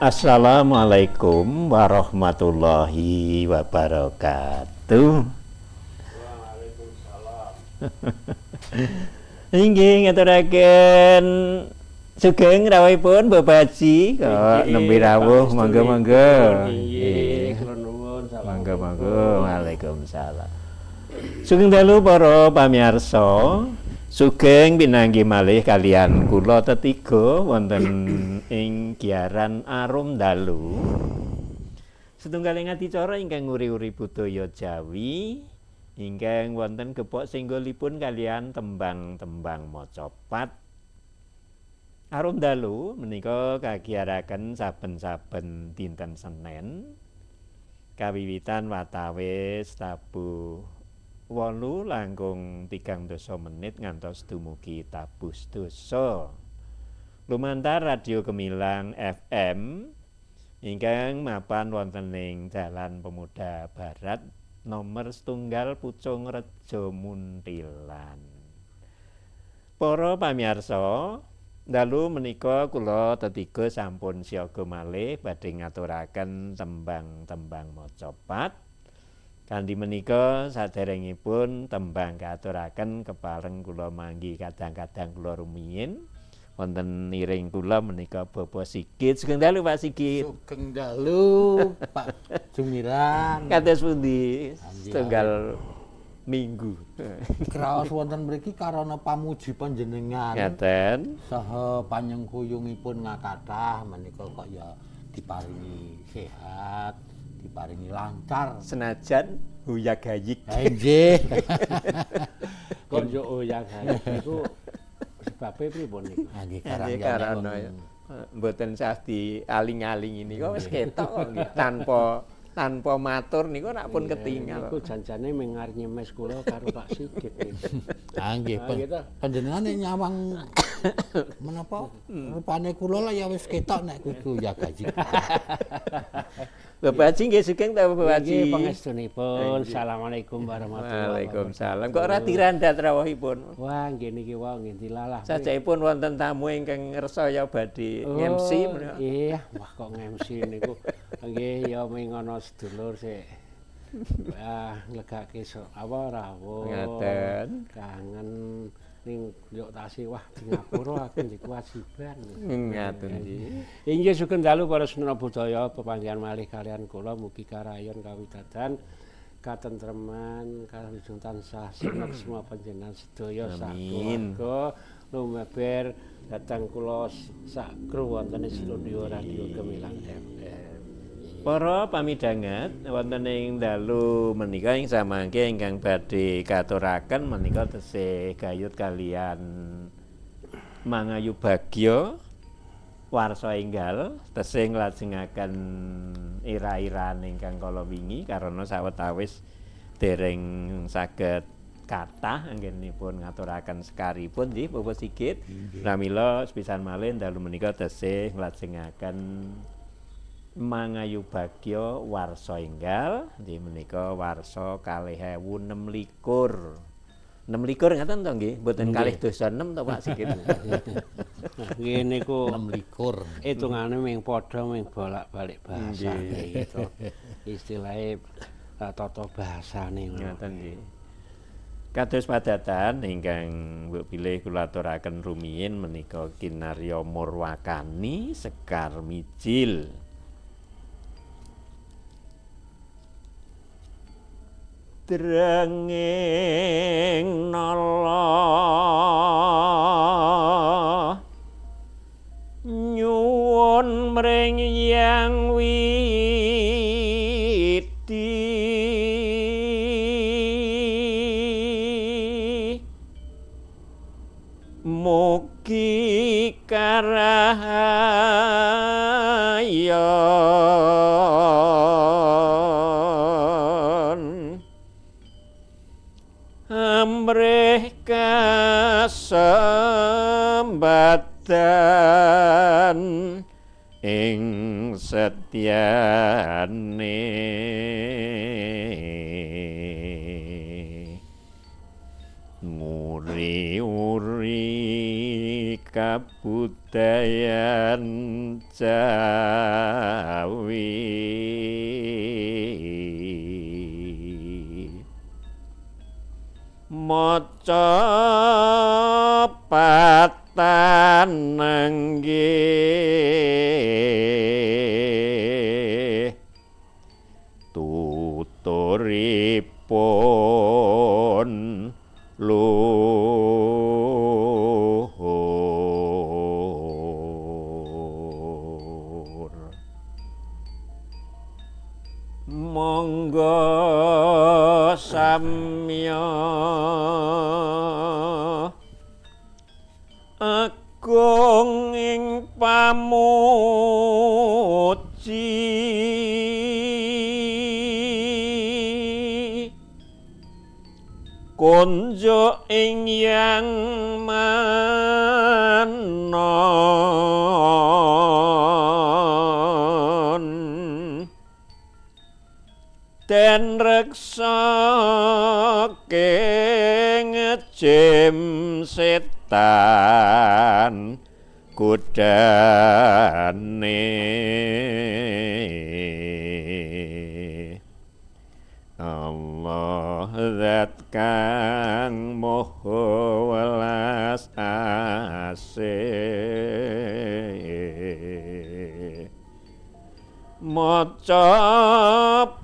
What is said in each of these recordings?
Assalamualaikum warahmatullahi wabarakatuh. Waalaikumsalam. Inggih ngaturaken sugeng rawuhipun Bapak Haji kok nembe rawuh, monggo-monggo. Nggih, kula nuwun. Monggo-monggo. Waalaikumsalam. Sugeng dalu para pamirsa. Sugeng pinanggih malih kalian kula tetiga wonten ing giaran Arum Dalu. Setunggaling adicara ingkang nguri-uri budaya Jawi ingkang wonten gepok singgolipun kalian tembang-tembang macapat. Arum Dalu menika kagiaraken saben-saben dinten Senen kawiwitan watawis tabuh 8 langkung 30 menit ngantos dumugi tabuh sedasa. Lumantar Radio Gemilang FM ingkang mapan wonten ing Jalan Pemuda Barat nomor 1 Pucung Rejo Muntilan. Para pamirsa, dalu menika kula tetiga sampun siaga malih badhe ngaturaken tembang-tembang macapat. Kanthi menika saderengipun tembang kaaturaken kepareng kula manggi kadang-kadang kula rumiyin wonten iring kula menika Bapak Sigit. Sugeng dalu Pak Sigit. Sugeng dalu Pak Jumiran. Kados pundi setunggal minggu. Kraos wonten mriki karana pamuji panjenengan. Ngaten. Saha panyengkuyungipun ngakathah menika kok ya diparingi sehat, diparingi lancar. Senajan huyak hayik. Nggih. Kok yo huyak hayik niku sebabe pripun niku? Nggih, karana ya. Mboten sah dialing-aling ini kok wis ketok kok nggih tanpa matur niku rak pun ketingal. Niku janjane ming arep nyemes kula karo Pak Sigit niku. Ah nggih, panjenengane nyawang menapa rupane kula lah ya wis ketok nek kudu ya gaji. Bapak Haji nggih sugeng ta Bapak Haji. Nggih pangestunipun. Assalamualaikum warahmatullahi wabarakatuh. Waalaikumsalam. Kok ora dirandat rawuhipun? Wah nggih niki wau nggih dilalah. Sajakipun wonten tamu ingkang ngersaya badhe ngemsi menika. Iya, wah kok ngemsi niku. Nggih ya ming ana sedulur sik. Ah nglegake apa rawuh. Ngaten. Kangen ning yo tasi wah di ngapura aku ndek kewajiban. Ngaten nggih. Inggih sugeng dalu para sedherek budaya pepanggihan malih kalian kula mugi karayon kawidadan katentreman kawujud tansah seneng semua panjenengan sedaya sak keluarga lumeber dhateng kula sak kru wonten ing studio Radio Gemilang FM. Para pamidhanget wonten ing dalu menika ing samangke ingkang badhe katuraken menika tesih gayut kalian Mangayu Bagya Warsa Enggal tesih nglajengaken ira-iran ingkang kala wingi karana sawetawis dereng saged kathah anggenipun ngaturaken sekaripun nggih Bapak Sigit. Pramila sepisan malih dalu menika tesih nglajengaken Mangayu Bagya Warsa Enggal nggih menika warsa 2026. 26 ngaten to nggih, mboten kalih dasa 6 to Pak Sigit. Nggih niku 26. Hitungane ming padha ming bolak-balik bahasa gitu. Istilahe tata bahasane ngoten nggih. Kados padatan ingkang mbok bilih kula aturaken rumiyin menika kinarya Murwakani Sekar Mijil. Drenging nala nyuwun mring Hyang Widi mugi karahayon amrih kasembatan ing setyane nguri-uri kabudayan Jawi. Maca patan nggih tuturipun luhur. Monggo samya agung ing pamuji konjo ing yang manon den reksa kengejim setan godane. Allah zat kang maha welas asih maca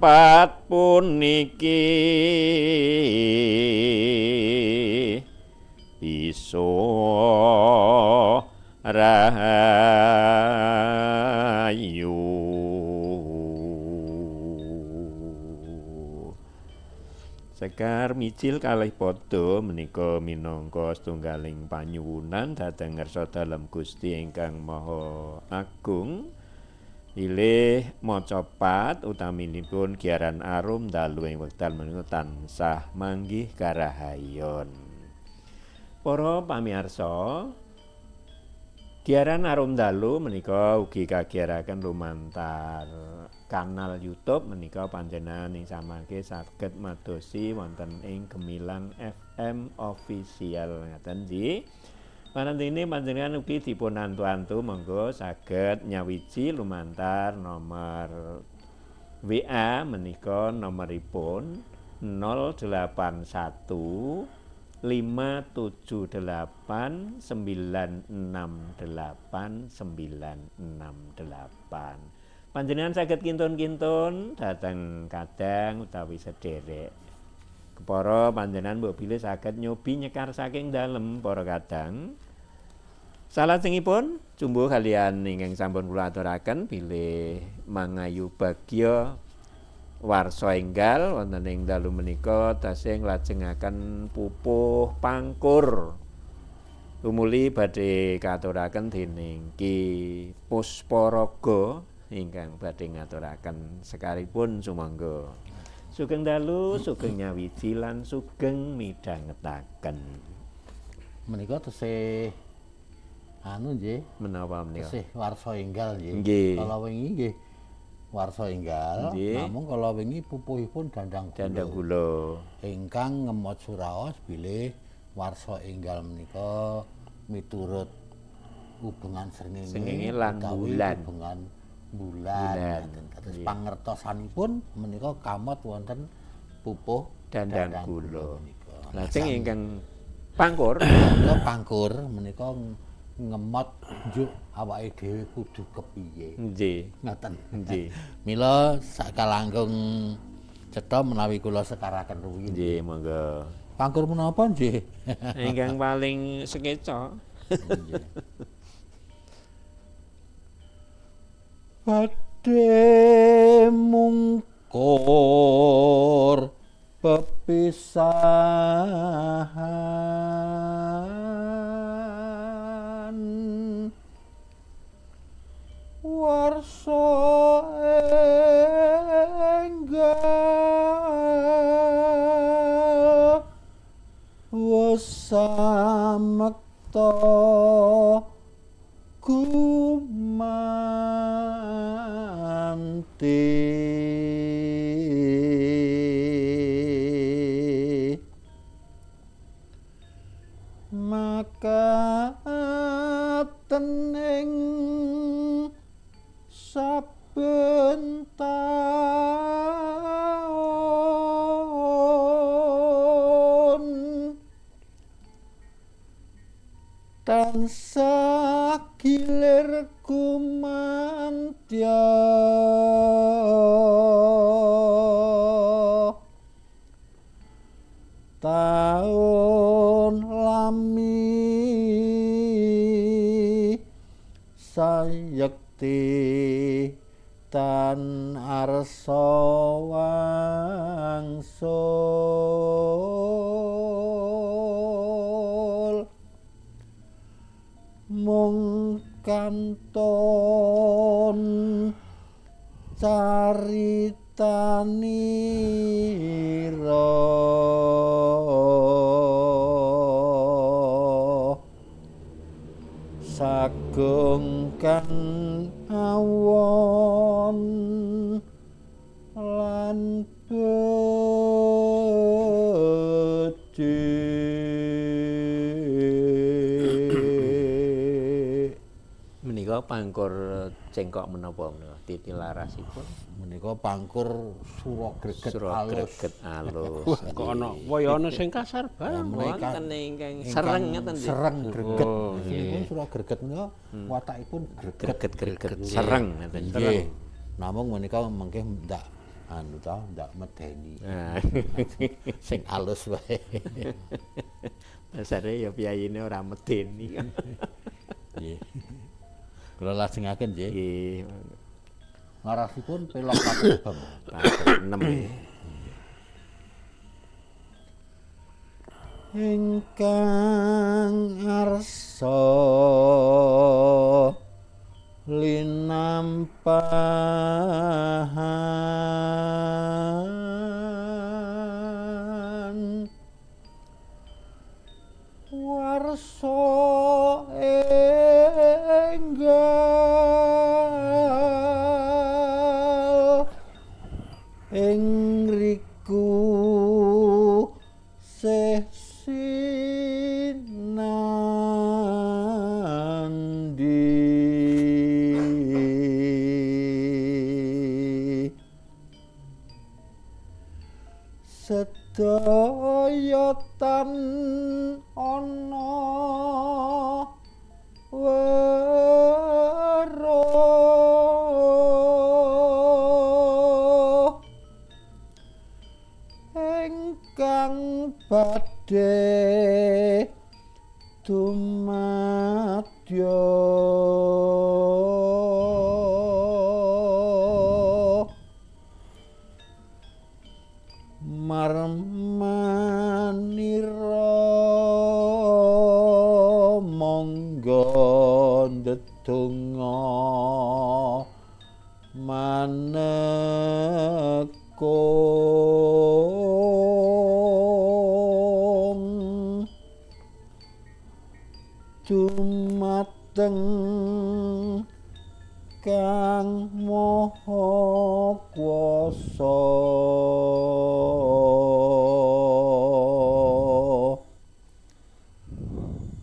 pat puniki bisa rahayu. Sekar mijil kalih padha menika minangka setunggaling panyuwunan dhateng ngarsa dalem Gusti ingkang Maha Agung bilih maca pat utaminipun giaran arum dalu ing wekdal menika tansah manggih karahayon. Para pamirsa, giaran arum dalu menika ugi kagiaraken lumantar kanal YouTube menika panjenengan ing samangke saged madosi wonten ing Gemilang FM Official ngaten nggih. Panentine panjenengan ugi dipun antu-antu monggo saged nyawiji lumantar nomor WA menika nomoripun 081 578 968 968. Panjenengan saged kintun-kintun dhateng kadang utawi sederek. Kepara panjenengan mbok bilih saged nyobi nyekar saking dalem para kadang. Salajengipun jumbuh kalian ingkang sampun kula aturaken bilih mangayu bagya warsa enggal wonten ing dalu menika tasih nglajengaken pupuh pangkur. Tumuli badhe katuraken dening Ki Pusparaga ingkang badhe ngaturaken sekaripun sumangga. Sugeng dalu, sugeng nyawiji lan sugeng midhangetaken. Menika tesih anu nggih, menapa menika? Tesih warsa enggal nggih. Kala wingi nggih warsa enggal, namung kala wingi pupuhipun dandang gula. Dandang gula. Ingkang ngemot suraos bilih warsa enggal menika miturut hubungan srengenge lan bulan. Hubungan bulan. Terus pangertosanipun menika kamot wonten pupuh dandang gula. Lajeng ingkang pangkur, menika pangkur menika ngemot njuk awake dhewe kudu kepiye. Nggih. Ngoten. Nggih. Mila sakalangkung cetha menawi kula sekaraken ruwiyin. Nggih, monggo. Pangkur menapa nggih? Ingkang paling sekeca. Nggih. Badhe mungkur pepisahan warsa enggal wasamekta gumanti makaten ing saben taun Tansah gilir kumantya taun lami sayekti tan arsa wangsul mung kanton caritanira sagung kang awon lan becik. Menika pangkur cengkok menapa menika titi larasipun? Menika pangkur sura greget alus. Greget alus. Kok ana waya ana sing kasar barang. Wonten ingkang sereng ngeten nggih. Sereng greget. Niku sura greget menika watakipun greget. Greget sereng ngeten. Nggih. Namung menika mengke ndak anu ta, ndak medeni. Sing alus wae. Dasare ya piyayine ora medeni. Nggih. Kula lajengaken nggih. Nggih. Larasipun pelog patebem. Patebem 6. Ingkang arsa linampahan warsa enggal ing riku sih sinandi sedaya tan ana weruh ingkang badhe dumadya marmanira monggo ndedonga manekung dumateng Kang Maha Kuwasa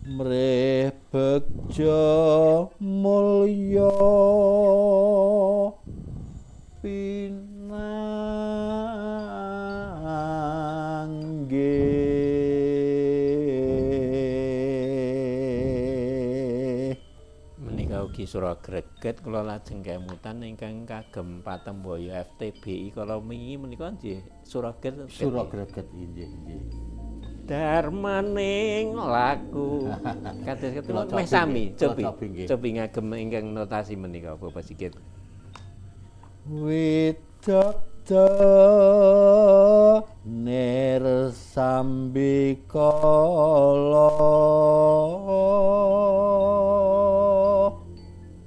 mrih begja mulya pinanggih. Menika ugi sura greget kula lajeng kemutan ingkang kagem patembaya FTBI kala wingi menika nggih sura greget. Sura greget inggih nggih. Darmaning laku. Kados ketemu meh sami, cobi. Cobi ngagem ingkang notasi menika Bapak Sigit. Widada nir sambikala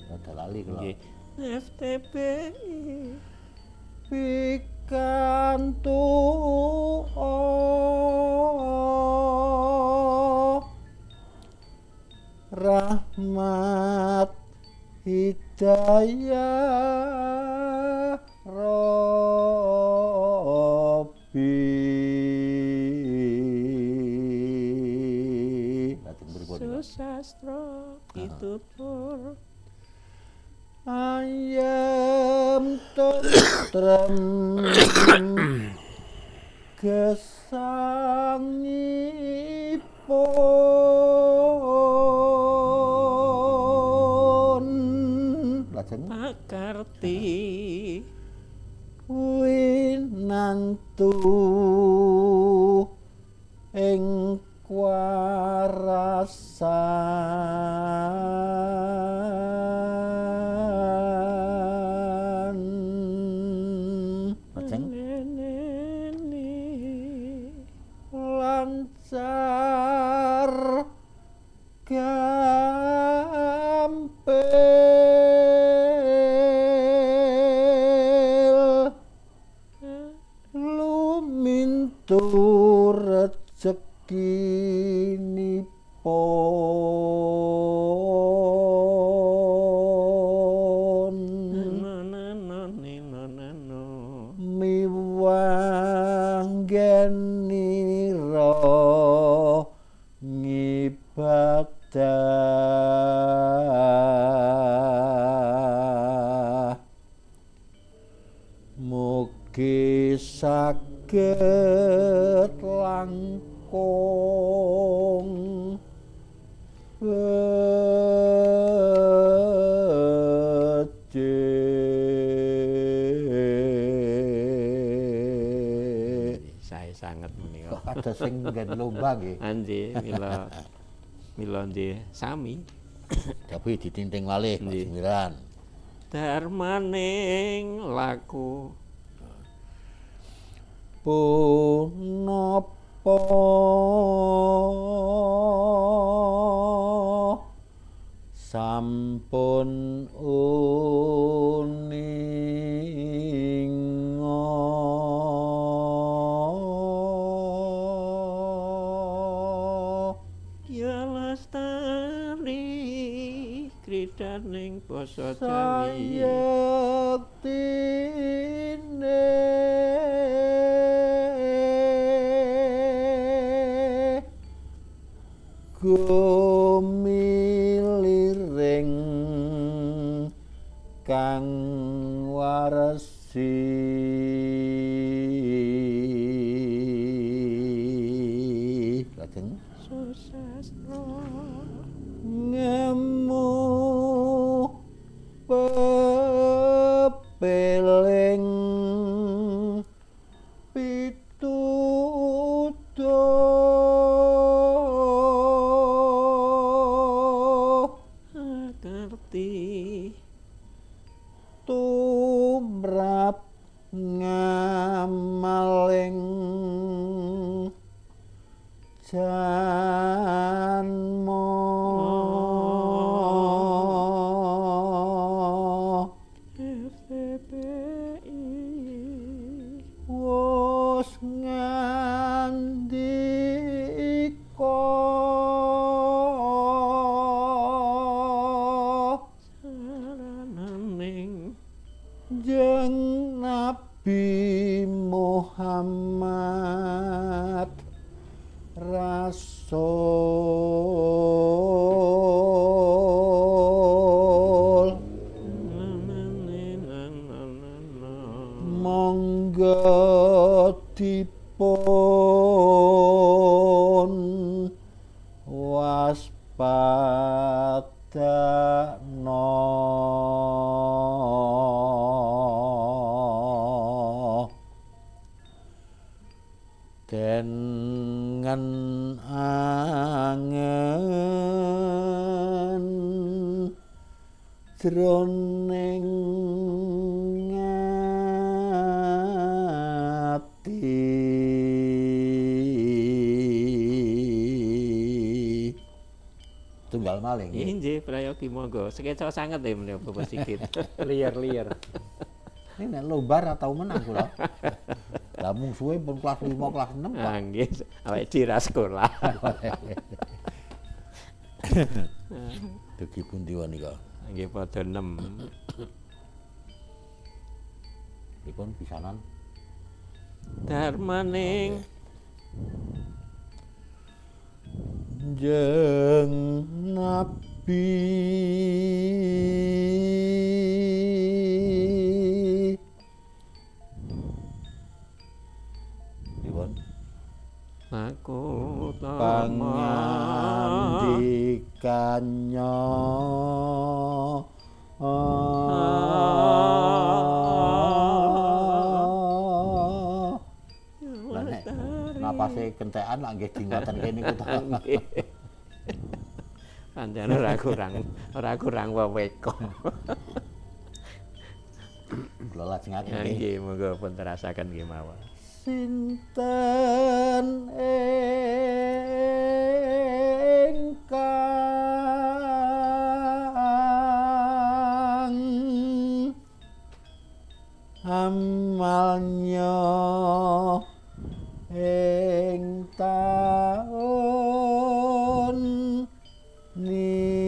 rada lali kula. Nggih. FTBI pikantu rahmat hidayah Rabbi. Susastra pitutur ayem tentrem gesangipun. Mantu ing kwarasan lajeng lancar gampil lumintu rezekinipun miwah nggenira ngibadah mugi saged langkung becik. Sae sanget menika. Kok kados sing nggen lomba nggih. Nggih, mila mila nggih sami. Tapi ditinting malih Pak Nggih. Sumiran. Darmaning laku Punapa sampun uninga ya lestari kridaning basa Jawi. Sayektine gumilir kang waresi. Lajeng Susastra ngemu pepeling pituduh ngerti tumrap ngamaling janma FPI wus ngandika sarananing jeng Nabi Muhammad Rasul monggo dipun waspadakno den ngen angen jroning ati. Tunggal malih nggih. Inggih prayogi monggo. Sekeca sanget ya menika Bapak Sigit. Liar-liar. Ini nek lomba ra tau menang kula. Lah mungsuhe pun kelas 5 kelas 6 kok. Ah nggih, awake dhewe ra sekolah. Dugi pundi wanika? Nggih padha 6. Dipun pisanan. Darmaning Jeng Nabi dipun aku tama pangandikanya Napase kentekan lak nggih di ngoten kene niku to. Pancen ora kurang weweko. Kula lajengaken nggih. Nggih, monggo pun terasaken nggih mawon. Sinten ingkang amalnya ing taun niki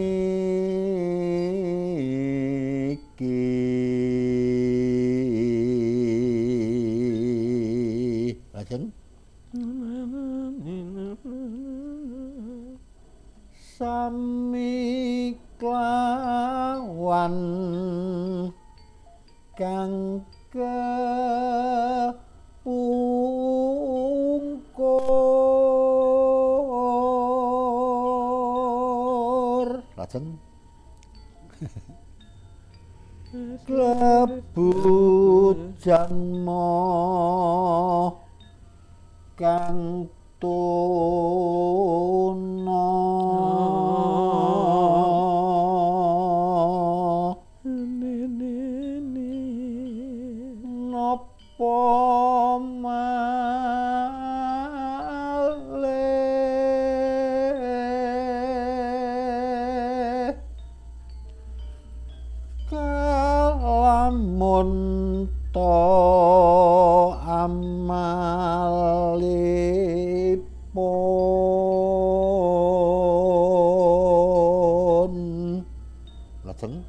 lajeng sami klawan kang kepungkur lajeng klebu janma kang tuna napa malih kalamun ta amalipun lajeng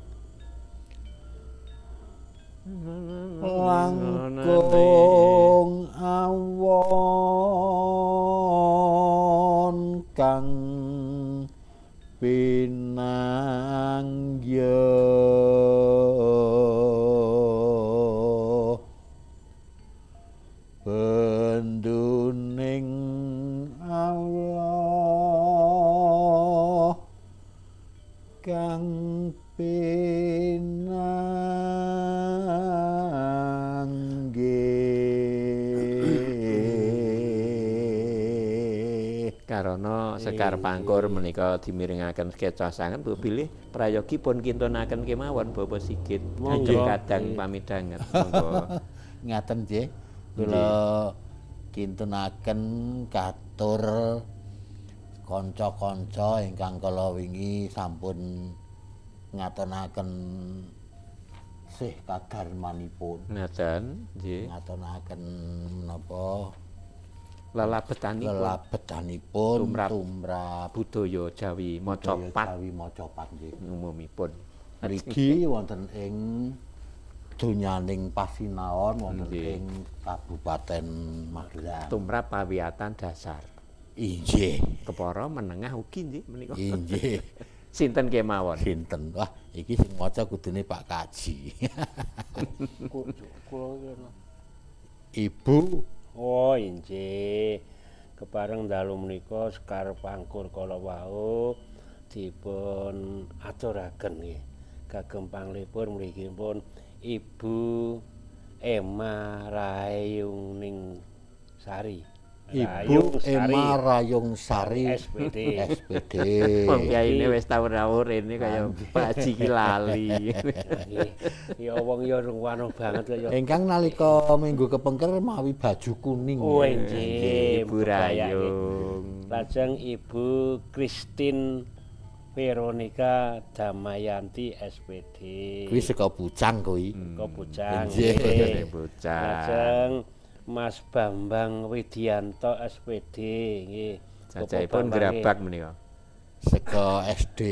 langkung awon kang pinanggih benduning Allah kang pinanggih. Karana Sekar Pangkur menika dimiringaken keca sanget Bu bilih prayogi pun kintunaken kemawon Bapak Sigit. Monggo. Kadang pamidanget monggo. Ngaten nggih, kula kintunaken katur kanca-kanca ingkang kala wingi sampun ngatonaken sih kadarmanipun, Ngaten nggih. ngatonaken menapa Lelabetanipun lelabetanipun Tumrap tumrap budaya Jawi budaya macapat Jawi macapat nggih. umumipun. Mriki wonten ing donyaning pasinaon wonten Nggih. ing Kabupaten Magelang. Tumrap pawiyatan dasar. Inggih. Kepara menengah ugi nggih menika. Inggih. Sinten kemawon? Sinten? Wah, iki sing maca kudune Pak Kaji. Kula Ibu Oh, inggih. Kepareng dalu menika Sekar Pangkur kala wau dipun aturaken nggih. Kagem panglipur mriki pun Ibu Emma Rayungning Sari. Ibu Emma Rayung Sari SPD. SPD. Wong piyayine wis tau rawuh rene kaya Pak Haji ki lali. Nggih. Ya wong ya rungwano banget kaya. Ingkang nalika minggu kepengker mawi baju kuning. Oh, inggih. Ibu Rayung. Lajeng Ibu Christine Veronica Damayanti SPD. Kuwi saka Pucang kuwi. Saka Pucang. Nggih. Bocah. Lajeng Mas Bambang Widianto SPD nggih. Cacahipun gerabak menika. Saka SD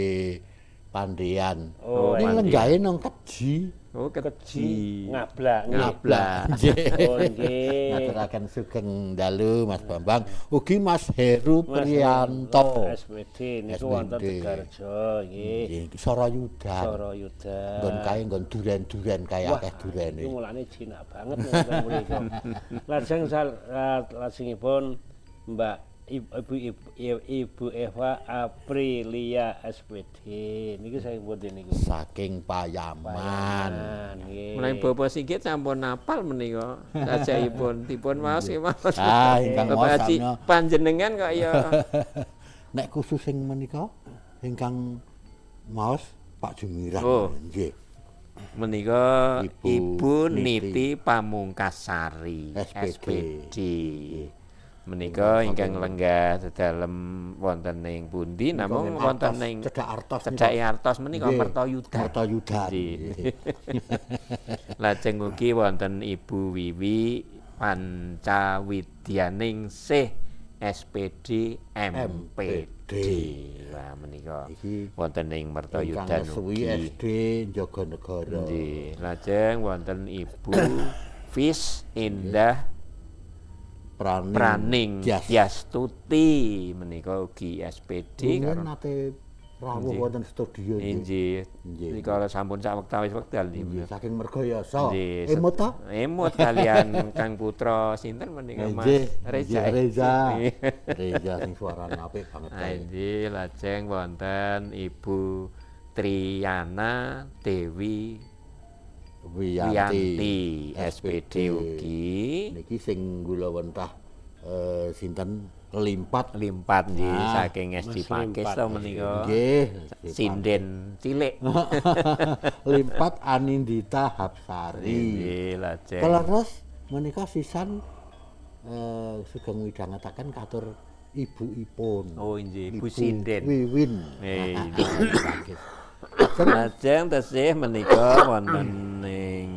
Pandean. Oh, Ning Pandean. lenggahe nang Keji. Oh, keji. Ngablak nggih. Ngablak. Nggih. Oh nggih. Ngaturaken sugeng dalu Mas Bambang, ugi Mas Heru Priyanto. SPD niku wonten SPD. Tegarjo nggih. Nggih, Sarayudan. Sarayudan. Nggon kae nggon duren-duren kae Wah, akeh durene. Iku mulane jinak banget nek mriku. Lajeng lajengipun Mbak Ibu Eva Aprilia SPD. Niku saking pundi niku? Saking Payaman. Nggih. Menawi Bapak Sigit sampun apal menika sajaipun dipun waos kemawon. Ah, ingkang Bapak waos Haji panjenengan kok ya. Nek khusus sing menika ingkang maos Pak Jumirah. Oh. Nggih. Menika Ibu Ibu Niti Pamungkasari SPD. SPD. Menika ingkang lenggah sedalem wonten ing pundi namung wonten ing cedhak artos cedhake artos menika Mertoyudan. Mertoyudan. Nggih. Lajeng ugi wonten Ibu Wiwi Pancawidyaningsih SPD MPD. Wah menika Iki wonten ing ingkang Mertoyudan nesuwi ugi. SD Jaganegara. Nggih, lajeng wonten Ibu Fis Indah Praning, Praning Tyas. Tyastuti menika ugi SPD Rumiyin karo nate rawuh wonten studio nggih. inggih. Nggih. Nika sampun sak wektawis wekdal Nggih, saking Mergoyasa. Nggih, Emut ta? Emut kalian Kang Putra sinten menika Mas Nggih, Reza. nggih, Reza. Reza sing suarane apik banget kae. Inggih, lajeng wonten Ibu Triana Dewi Wiyanti, Wiyanti SPD ugi. Niki sing gula wentah sinten Limpat. Limpat nggih Ah, saking SD Mas Pakis Limpat. to menika. Nggih. Sinden cilik. Limpat Anindita Hapsari. Nggih, lajeng. Keleres menika sisan sugeng midhangetaken katur ibu-ipun. Oh inggih, Ibu Sinden. Wiwin. Nggih. Lajeng tesih menika wonten ing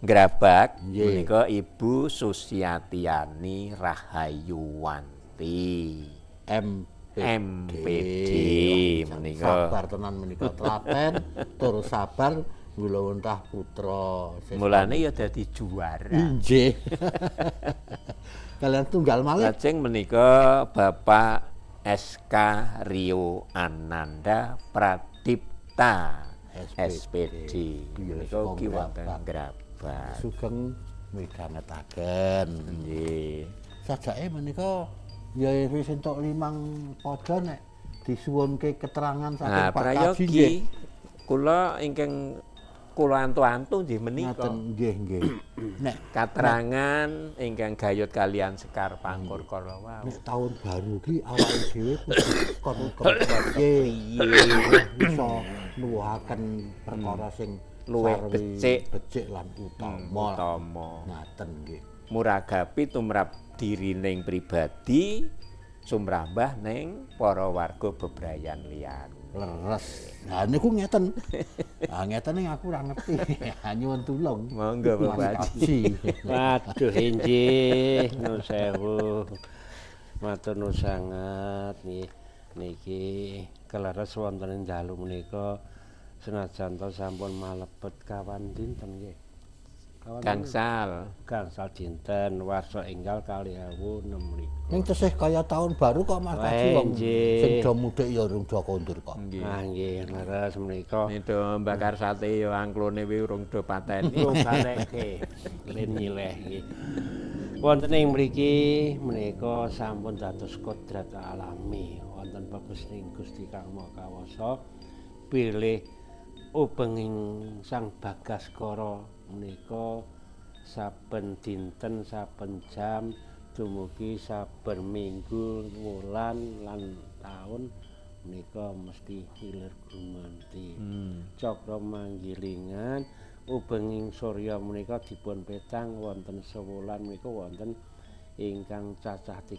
Grabag Nggih. menika Ibu Susiatiani Rahayuwanti MPD. MPD menika. Sabar tenan menika telaten tur sabar gula wentah putra. Mulane ya dadi juara. Inggih. Kalian tunggal malih. Lajeng menika Bapak SK Rio Ananda Pradipta SPD. Iya, Menika ugi wonten Grabag. Grabag. Sugeng midhangetaken. Nggih. Sajake menika ya wis entuk 5 padha nek disuwunke keterangan saking Nah, Pak Kaji prayogi nggih. kula ingkang kula antu-antu nggih menika. Ngaten nggih nggih. Nek Katerangan ingkang gayut kalian Sekar Pangkur kala wau. nek tahun baru ki awake dhewe kudu kon kepiye iso nuwuhaken perkara sing Luwih sarwi becik. becik lan utama. Utama. Ngaten nggih. Muragapi tumrap dirining pribadi sumrambah ning para warga bebrayan liyan. Leres. Nah niku ngeten. Nah ngeten ning aku ora ngerti. Nyuwun tulung. Monggo Mas Bapak Haji. Kaji. Waduh inggih, nuwun sewu. Matur nuwun sanget nggih. Niki keleres wonten ing dalu menika senajan to sampun malebet kawan dinten nggih. Kawan Gangsal. gangsal dinten warsa enggal 2026. Ning tesih kaya tahun baru kok Mas Kaji wong Nggih. sing do mudik ya urung do kondur kok. Nggih. Ah nggih leres menika. Ini do bakar sate ya angklone wi urung do pateni. Wong baleke lin nyileh nggih. Wonten ing mriki menika sampun dados kodrat alami wonten pepesning Gusti Kang Maha Kawasa bilih ubenging Sang Bagaskara menika saben dinten saben jam dumugi saben minggu wulan lan taun menika mesti hilir gumanti. Cakra manggilingan ubenging surya menika dipun petang wonten sewulan menika wonten ingkang cacah 3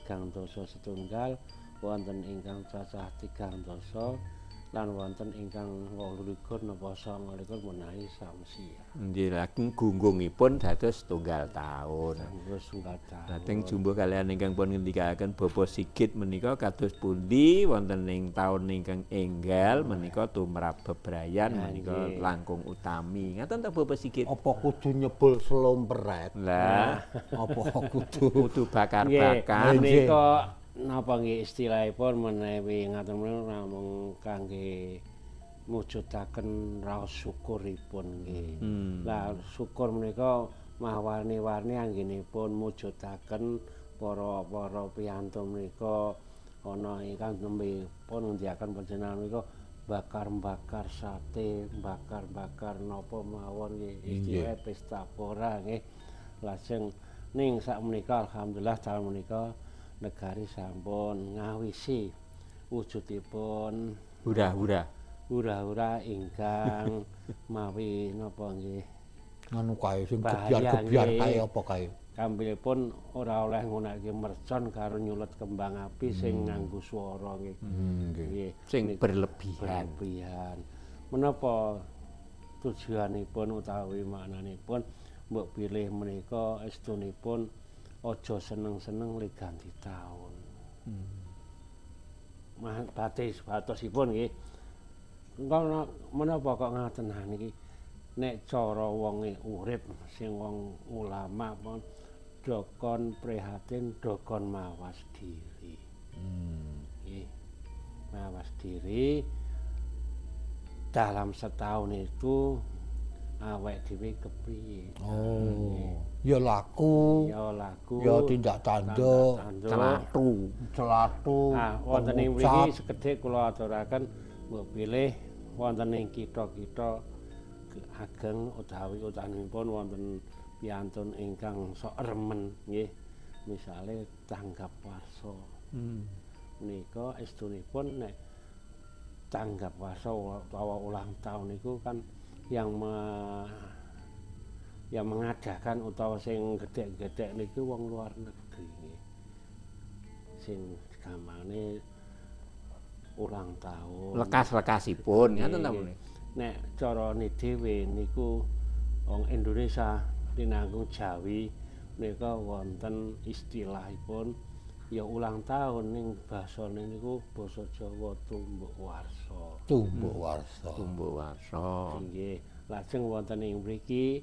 setunggal wonten ingkang cacah 3 lan wonten ingkang 28 napa 29 menawi samsia. Nggih, lajeng gunggungipun dados tunggal taun. Terus tunggal taun. Lajeng jumbuh kalian ingkang pun ngendikaken Bapak Sigit menika kados pundi wonten ing taun ingkang enggal menika tumrap bebrayan menika langkung utami. Ngaten ta Bapak Sigit? Apa kudu nyebul selompret? Lah, Apa kudu kudu bakar-bakar. Nggih. Menika napa nggih istilahipun menawi ngaten menika namung kangge mujudaken raos syukuripun nggih. Lah syukur menika mawarni-warni anggenipun mujudaken Para-para piyantu menika ana ingkang nembe pun ngendiaken panjenengan menika bakar-bakar sate, bakar-bakar napa mawon nggih, istilah pesta pora nggih. Lajeng ning sakmenika alhamdulillah taun menika negari sampun ngawisi wujudipun hura-hura. Hura-hura ingkang mawi napa nggih Nganu kae sing Bahaya, gebyar-gebyar nggih. Kae apa kae? Kambilipun ora oleh nggunakake mercon karo nyulet kembang api sing nganggo swara nggih. Nggih. Nggih. Sing berlebihan. Berlebihan. Menapa tujuanipun utawi maknanipun mbok pilih menika estunipun aja seneng-seneng le ganti taun. Batis batosipun nggih. Engko menapa kok ngaten niki? Nek cara wonge urip sing wong ulama pun dokon prihatin, dokon mawas diri. Nggih. Mawas diri dalam setahun itu awake dhewe kepriye? Oh. Ya laku, Ya laku, ya tindak tanduk, tanduk. Celatu. Celatu, Ah, wonten ing pengucap. mriki sekedhik kula aturaken mbok pilih wonten ing kitha-kitha ageng utawi utaminipun wonten piyantun ingkang sok remen nggih. Misale tanggap warsa. Menika estunipun nek tanggap warsa utawa ulang tahun niku kan yang mengadakan utawa sing gedhek-gedhek niku wong luar negeri nggih. Sing gampangane ulang tahun. Lekas-lekasipun ngoten ta Nggih. Nek carane dhewe niku wong Indonesia tinanggung Jawi menika wonten istilahipun ya ulang tahun ning basane niku basa Jawa tumbuk warsa. Tumbuk warsa. Tumbuk warsa. Nggih, lajeng wonten ing mriki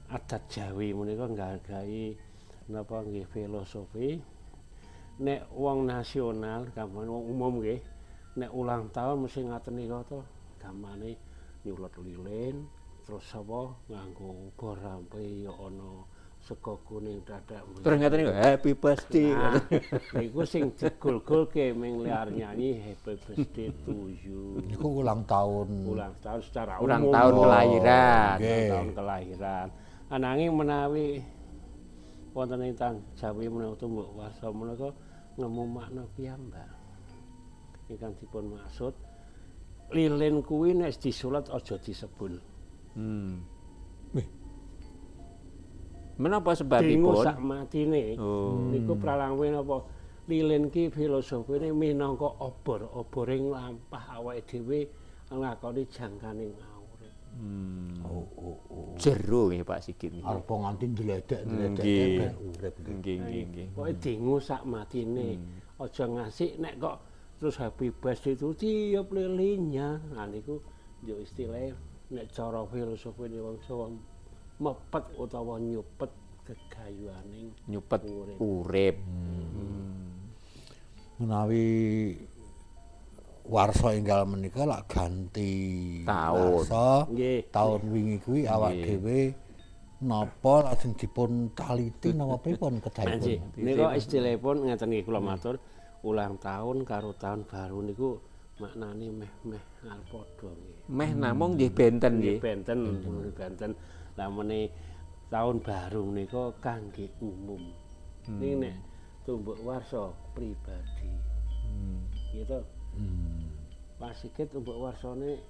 adat Jawi menika nggargahi napa nggih filosofi. Nek wong nasional, gampang wong umum nggih, nek ulang tahun mesti ngaten nika to, gampane nyulet lilin, terus apa nganggo uga rampe ya ana sega kuning dadak. Terus ngaten niku happy birthday. Nah, niku sing digul-gulke ming liar nyanyi happy birthday to you. Niku ulang tahun. Ulang tahun secara Ulang umum. tahun Oh, kelahiran. nggih. Ulang tahun kelahiran. Ananging menawi wonten ing tan Jawi menawa tumbuk warsa menika ngemu makna piyambak. Ingkang dipun maksud lilin kuwi nek disulet aja disebul. Wih. Menapa Dingu sebabipun? sak matine. Oh. Niku pralangwe napa lilin ki filosofine minangka obor, oboring lampah awake dhewe nglakoni jangkaning urip. Oh. Jero nggih Pak Sigit niki. Arep nganti ndledek-ndledek Nggih. ben urip nggih. Nggih, nggih, nggih. Pokoke dingu sak matine. Aja ngasih nek kok terus happy birthday itu tiup lilinnya. Nah niku yo istilahe nek cara filosofine wong Jawa mepet utawa nyupet gegayuhaning Nyupet urip. urip. Menawi warsa enggal menika lak ganti Taun. warsa Nggih. taun wingi kuwi awak Nggih. dhewe napa lajeng dipun taliti napa pripun Nggih, kedahipun? nika istilahipun ngeten nggih kula matur, ulang tahun karo tahun baru niku maknane meh-meh arep padha nggih. Meh namung nggih benten Nggih nggih. benten, benten. Lah mene tahun baru menika kangge umum. Ning nek tumbuk warsa pribadi. Gitu. Pak Sigit tumbuk warsane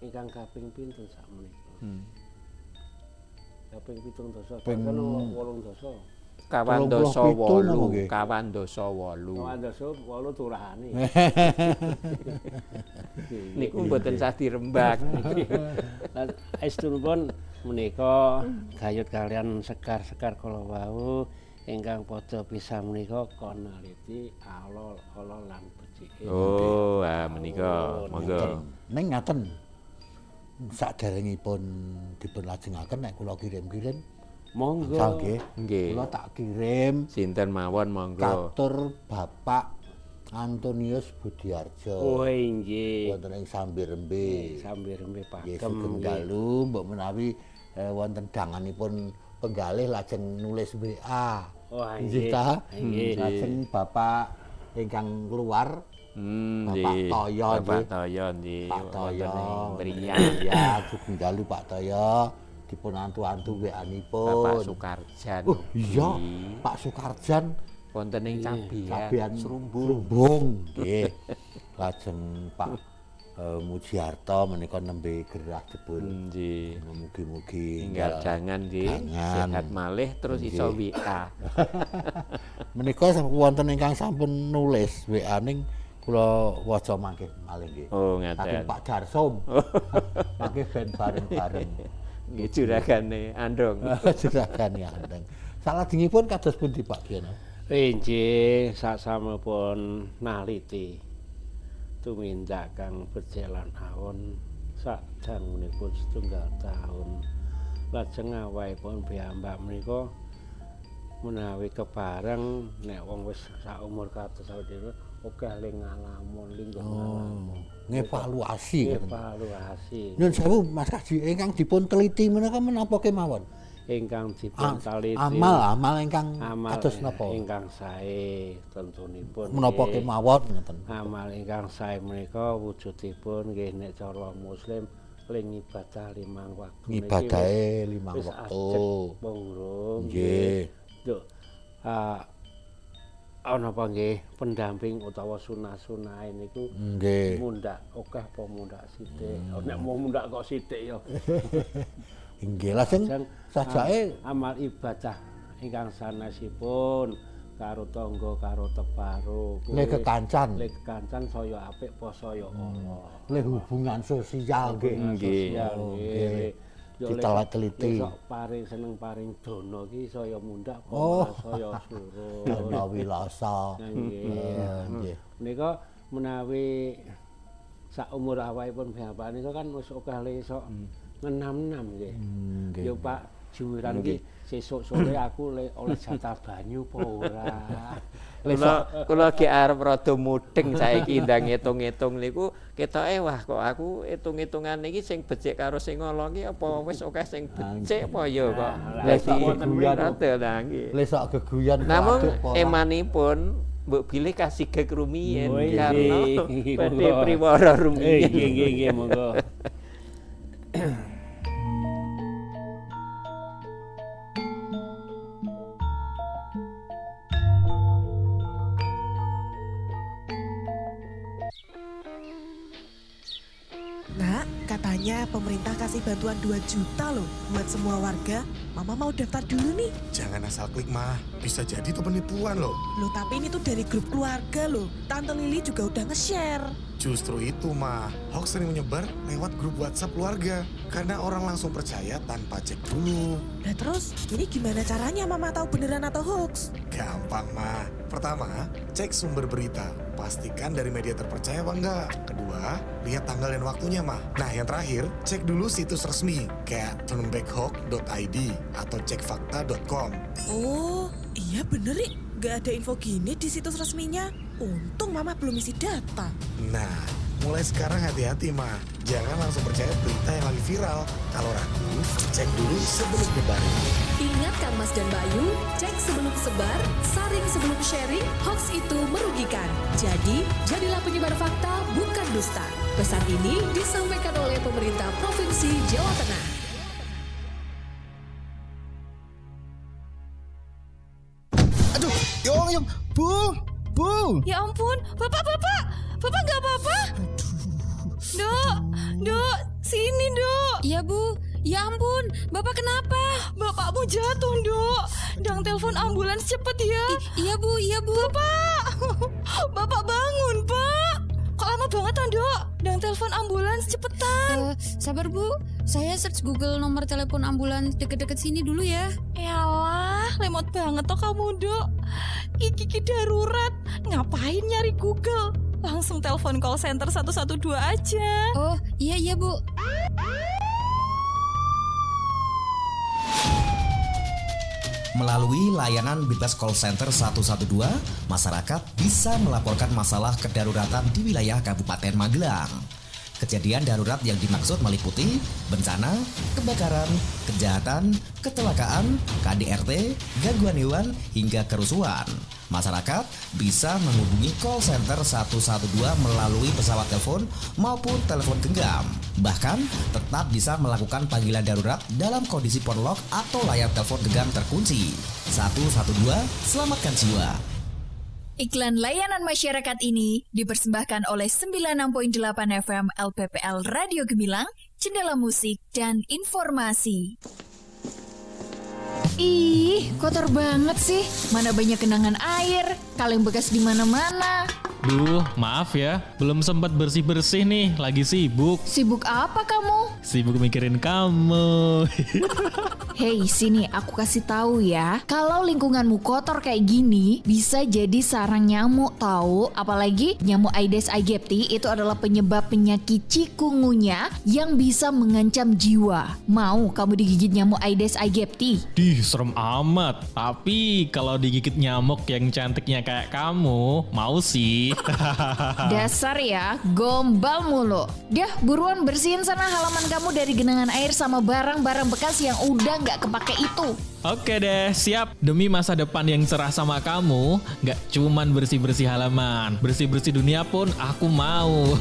ingkang kaping pinten sakmenika? Kaping 7 dasa, Ping- bahkan 8 dasa. Kawan dasa 37 napa 8, nggih? kawan dasa 8. Kawan dasa 8 turahane. Niku mboten sah dirembak. Lan estunipun menika gayut kalian sekar-sekar kala wau ingkang padha pisah menika konaliti ala-ala lan becike. Oh, ah menika monggo. Ning ngaten. Saderengipun dipun lajengaken nek kula kirim-kirim Monggo. angsal nggih. Nggih. Kula tak kirim Sinten mawon monggo. katur Bapak Antonius Budiarjo Oh inggih. wonten ing Sambirembe. Sambirembe Nggih, pakem. sugeng dalu mbok menawi wonten danganipun penggalih lajeng nulis WA. Wah, Nggih ta? Nggih. Lajeng Bapak ingkang keluar Bapak Toyo Bapak nggih. Toyo nggih. Pak Toyo Wonten ing Priyan. Ya, sugeng dalu Pak Toyo dipun antu-antu WA-nipun. Bapak Sukarjan. Oh iya, ugi. Pak Sukarjan Wonten ing Cabean Cabean Srumbung. Srumbung nggih. Lajeng Pak Mujiarto menika nembe gerah jebul. Nggih. Mugi-mugi Enggal jangan nggih, Jangan. sehat malih terus iso WA. Menika wonten ingkang sampun nulis WA ning kula waca mangke malih nggih. Oh, Saking ngaten. Pak Darsom. Mangke ben bareng-bareng. Nggih juragane Andong. Juragane Andeng. Salajengipun kados pundi Pak Giono? Inggih, sasampunipun naliti tumindak kang becik lan awon sadangunipun setunggal taun. Lajeng awahipun piyambak menika menawi kepareng nek wong wis saumur kados awake dhewe akeh le ngalamun, lingguh ngalamun. Ngevaluasi ngoten. Evaluasi Nyun sewu Mas Kaji ingkang dipun teliti menika menapa kemawon? Ingkang dipun taliti Amal-amal ingkang amal kados napa? Ingkang sae tentunipun Menapa nggih. kemawon ngoten. Amal ingkang sae menika wujudipun nggih nek cara muslim le ngibadah limang wektu niki Ngibadahe limang wis wektu. ajeg apa urung. Nggih. Nduk, ana apa nggih pendamping utawa sunah-sunahe niku Nggih. Mundhak akeh apa mundhak sithik. Oh, nek mau mundhak kok sithik ya. Nggih, lajeng Lajeng, sajake amal ibadah ingkang sanesipun karo tangga karo teparo le kekancan, le kekancan saya apik apa saya ala. Le hubungan sosial nggih. Nggih. Sosial Oh, nggih. nggih. Yo, le Diteliti. sok paring seneng paring dono ki saya mundhak apa Oh. malah saya surut. Dana wilasa. Nggih. Nggih. Menika menawi sak umur awakipun bapak nika kan wis akeh le sok ngenam-enam nggih. Nggih. Yo Pak Jumiran ki sesuk sore aku le oleh jatah banyu apa ora. Kula ge arep rada mudeng saiki ndang ngitung-ngitung niku ketoke wah kok aku hitung-hitungan iki sing becik karo sing ala ki apa wis akeh sing becik apa ya kok. Lah, Dadi wonten geguyan. rada lah nggih. Le sok geguyan Namung keaduk apa ora. emanipun mbok bilih kasigek rumiyin Oh, iya. karena badhe Monggo. priwara Eh rumiyin. nggih nggih nggih monggo. Nak, katanya pemerintah kasih bantuan 2 juta loh buat semua warga. Mama mau daftar dulu nih. Jangan asal klik mah, bisa jadi itu penipuan loh. Loh, tapi ini tuh dari grup keluarga loh. Tante Lili juga udah nge-share. Justru itu mah, hoax sering menyebar lewat grup WhatsApp keluarga. Karena orang langsung percaya tanpa cek dulu. Lah terus, ini gimana caranya Mama tahu beneran atau hoax? Gampang mah. Pertama, cek sumber berita. Pastikan dari media terpercaya apa enggak. Kedua, lihat tanggal dan waktunya mah. Nah, yang terakhir, cek dulu situs resmi kayak turnbackhawk.id atau cekfakta.com. Oh, iya bener Rik. Gak ada info gini di situs resminya. Untung Mama belum isi data. Nah, mulai sekarang hati-hati mah. Jangan langsung percaya berita yang lagi viral. Kalau ragu, cek dulu sebelum nyebarin. Ingat Kang Mas dan Bayu, cek sebelum sebar, saring sebelum sharing, hoax itu merugikan. Jadi, jadilah penyebar fakta, bukan dusta. Pesan ini disampaikan oleh pemerintah Provinsi Jawa Tengah. Aduh, yong yong, bu, bu. Ya ampun, bapak, bapak, bapak nggak apa-apa? Dok, dok, sini dok. Iya Bu, ya ampun, Bapak kenapa? Bapakmu jatuh dok. Dang telepon ambulans cepet ya. Iya Bu, iya Bu. Bapak, bapak bangun pak. Kok lama banget ah dok? Dang telepon ambulans cepetan. Sabar Bu, saya search Google nomor telepon ambulans deket-deket sini dulu ya. Yalah, lemot banget toh kamu dok. Iki ki darurat, ngapain nyari Google? Langsung telepon call center 112 aja. Oh, iya iya Bu. Melalui layanan bebas call center 112, masyarakat bisa melaporkan masalah kedaruratan di wilayah Kabupaten Magelang. Kejadian darurat yang dimaksud meliputi bencana, kebakaran, kejahatan, kecelakaan, KDRT, gangguan hewan, hingga kerusuhan. Masyarakat bisa menghubungi call center 112 melalui pesawat telepon maupun telepon genggam. Bahkan tetap bisa melakukan panggilan darurat dalam kondisi ponlok atau layar telepon genggam terkunci. 112, selamatkan jiwa. Iklan layanan masyarakat ini dipersembahkan oleh 96.8 FM LPPL Radio Gemilang, jendela musik dan informasi. Ih, kotor banget sih. Mana banyak genangan air, kaleng bekas di mana-mana. Duh, maaf ya, belum sempat bersih-bersih nih, lagi sibuk. Sibuk apa kamu? Sibuk mikirin kamu. Hei, sini aku kasih tahu ya. Kalau lingkunganmu kotor kayak gini, bisa jadi sarang nyamuk tahu. Apalagi nyamuk Aedes aegypti itu adalah penyebab penyakit chikungunya yang bisa mengancam jiwa. Mau kamu digigit nyamuk Aedes aegypti? Dih, serem amat. Tapi kalau digigit nyamuk yang cantiknya kayak kamu, mau sih. Dasar ya, gombal mulu. Dah, buruan bersihin sana halaman kamu dari genangan air sama barang-barang bekas yang udah nggak kepake itu. Oke deh, siap. Demi masa depan yang cerah sama kamu, nggak cuman bersih-bersih halaman, bersih-bersih dunia pun aku mau.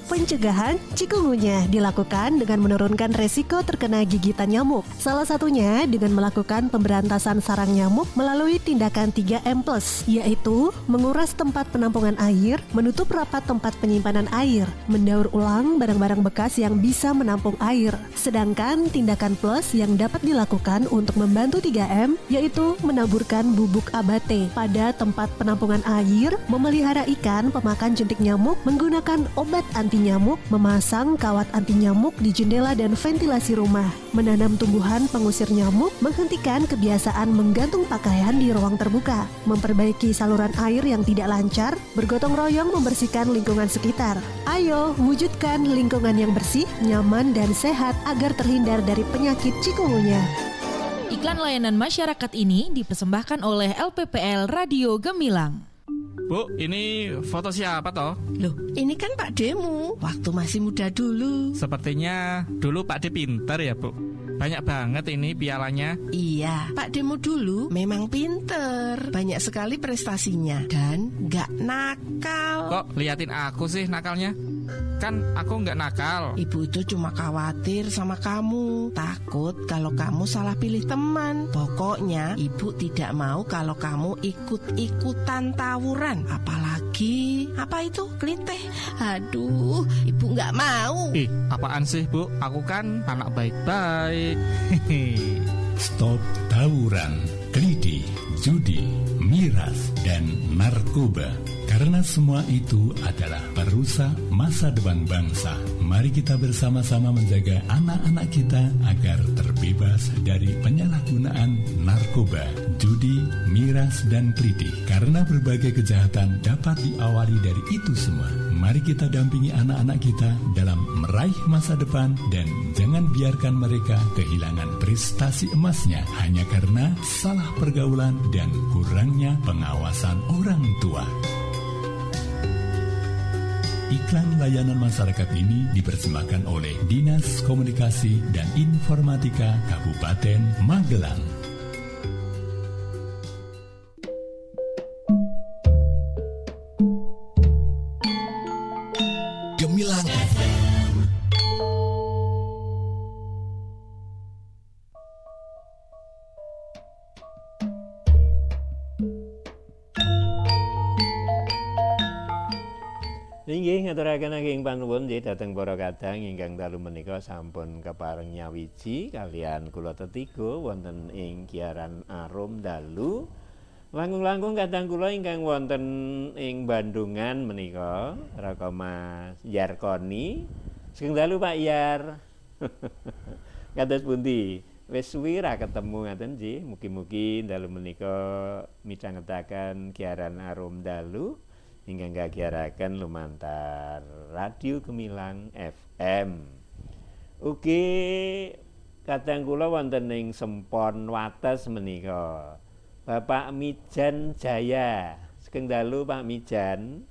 Pencegahan chikungunya dilakukan dengan menurunkan resiko terkena gigitan nyamuk. Salah satunya dengan melakukan pemberantasan sarang nyamuk melalui tindakan 3M+, yaitu menguras tempat penampungan air, menutup rapat tempat penyimpanan air, mendaur ulang barang-barang bekas yang bisa menampung air. Sedangkan tindakan plus yang dapat dilakukan untuk membantu 3M yaitu menaburkan bubuk abate pada tempat penampungan air, memelihara ikan pemakan jentik nyamuk, menggunakan obat anti nyamuk, memasang kawat anti nyamuk di jendela dan ventilasi rumah, menanam tumbuhan pengusir nyamuk, menghentikan kebiasaan menggantung pakaian di ruang terbuka, memperbaiki saluran air yang tidak lancar, bergotong royong membersihkan lingkungan sekitar. Ayo wujudkan lingkungan yang bersih, nyaman, dan sehat agar terhindar dari penyakit chikungunya. Iklan layanan masyarakat ini dipersembahkan oleh LPPL Radio Gemilang. Bu, ini foto siapa toh? Loh, ini kan Pak Demu, waktu masih muda dulu. Sepertinya dulu Pak De pintar ya, Bu. Banyak banget ini pialanya. Iya, Pak Demu dulu memang pinter. Banyak sekali prestasinya dan nggak nakal. Kok liatin aku sih nakalnya? Kan aku nggak nakal. Ibu itu cuma khawatir sama kamu. Takut kalau kamu salah pilih teman. Pokoknya ibu tidak mau kalau kamu ikut-ikutan tawuran. Apalagi, apa itu? Klitih. Aduh, ibu nggak mau. Ih, apaan sih bu? Aku kan anak baik-baik. Stop tawuran, klitih, judi, miras, dan narkoba. Karena semua itu adalah perusak masa depan bangsa. Mari kita bersama-sama menjaga anak-anak kita agar terbebas dari penyalahgunaan narkoba, judi, miras, dan klitih. Karena berbagai kejahatan dapat diawali dari itu semua. Mari kita dampingi anak-anak kita dalam meraih masa depan dan jangan biarkan mereka kehilangan prestasi emasnya hanya karena salah pergaulan dan kurangnya pengawasan orang tua. Iklan layanan masyarakat ini dipersembahkan oleh Dinas Komunikasi dan Informatika Kabupaten Magelang. Gemilang FM. Inggih ngaturaken ageng panuwun nggih dhateng para kadang ingkang dalu menika sampun kepareng nyawiji kalian kula tetiga wonten ing Kiaran Arum dalu. Langkung-langkung kadang kula ingkang wonten ing Bandungan menika Raka Mas Yarkoni. Sugeng dalu Pak Yar. Kados pundi? Wis suwi ra ketemu ngaten nggih. Mugi-mugi dalu menika midhangetaken Kiaran Arum dalu ingkang kagiaraken lumantar Radio Gemilang FM. Ugi kadang kula wonten ing Sempon Wates menika Bapak Mijan Jaya. Sugeng dalu Pak Mijan.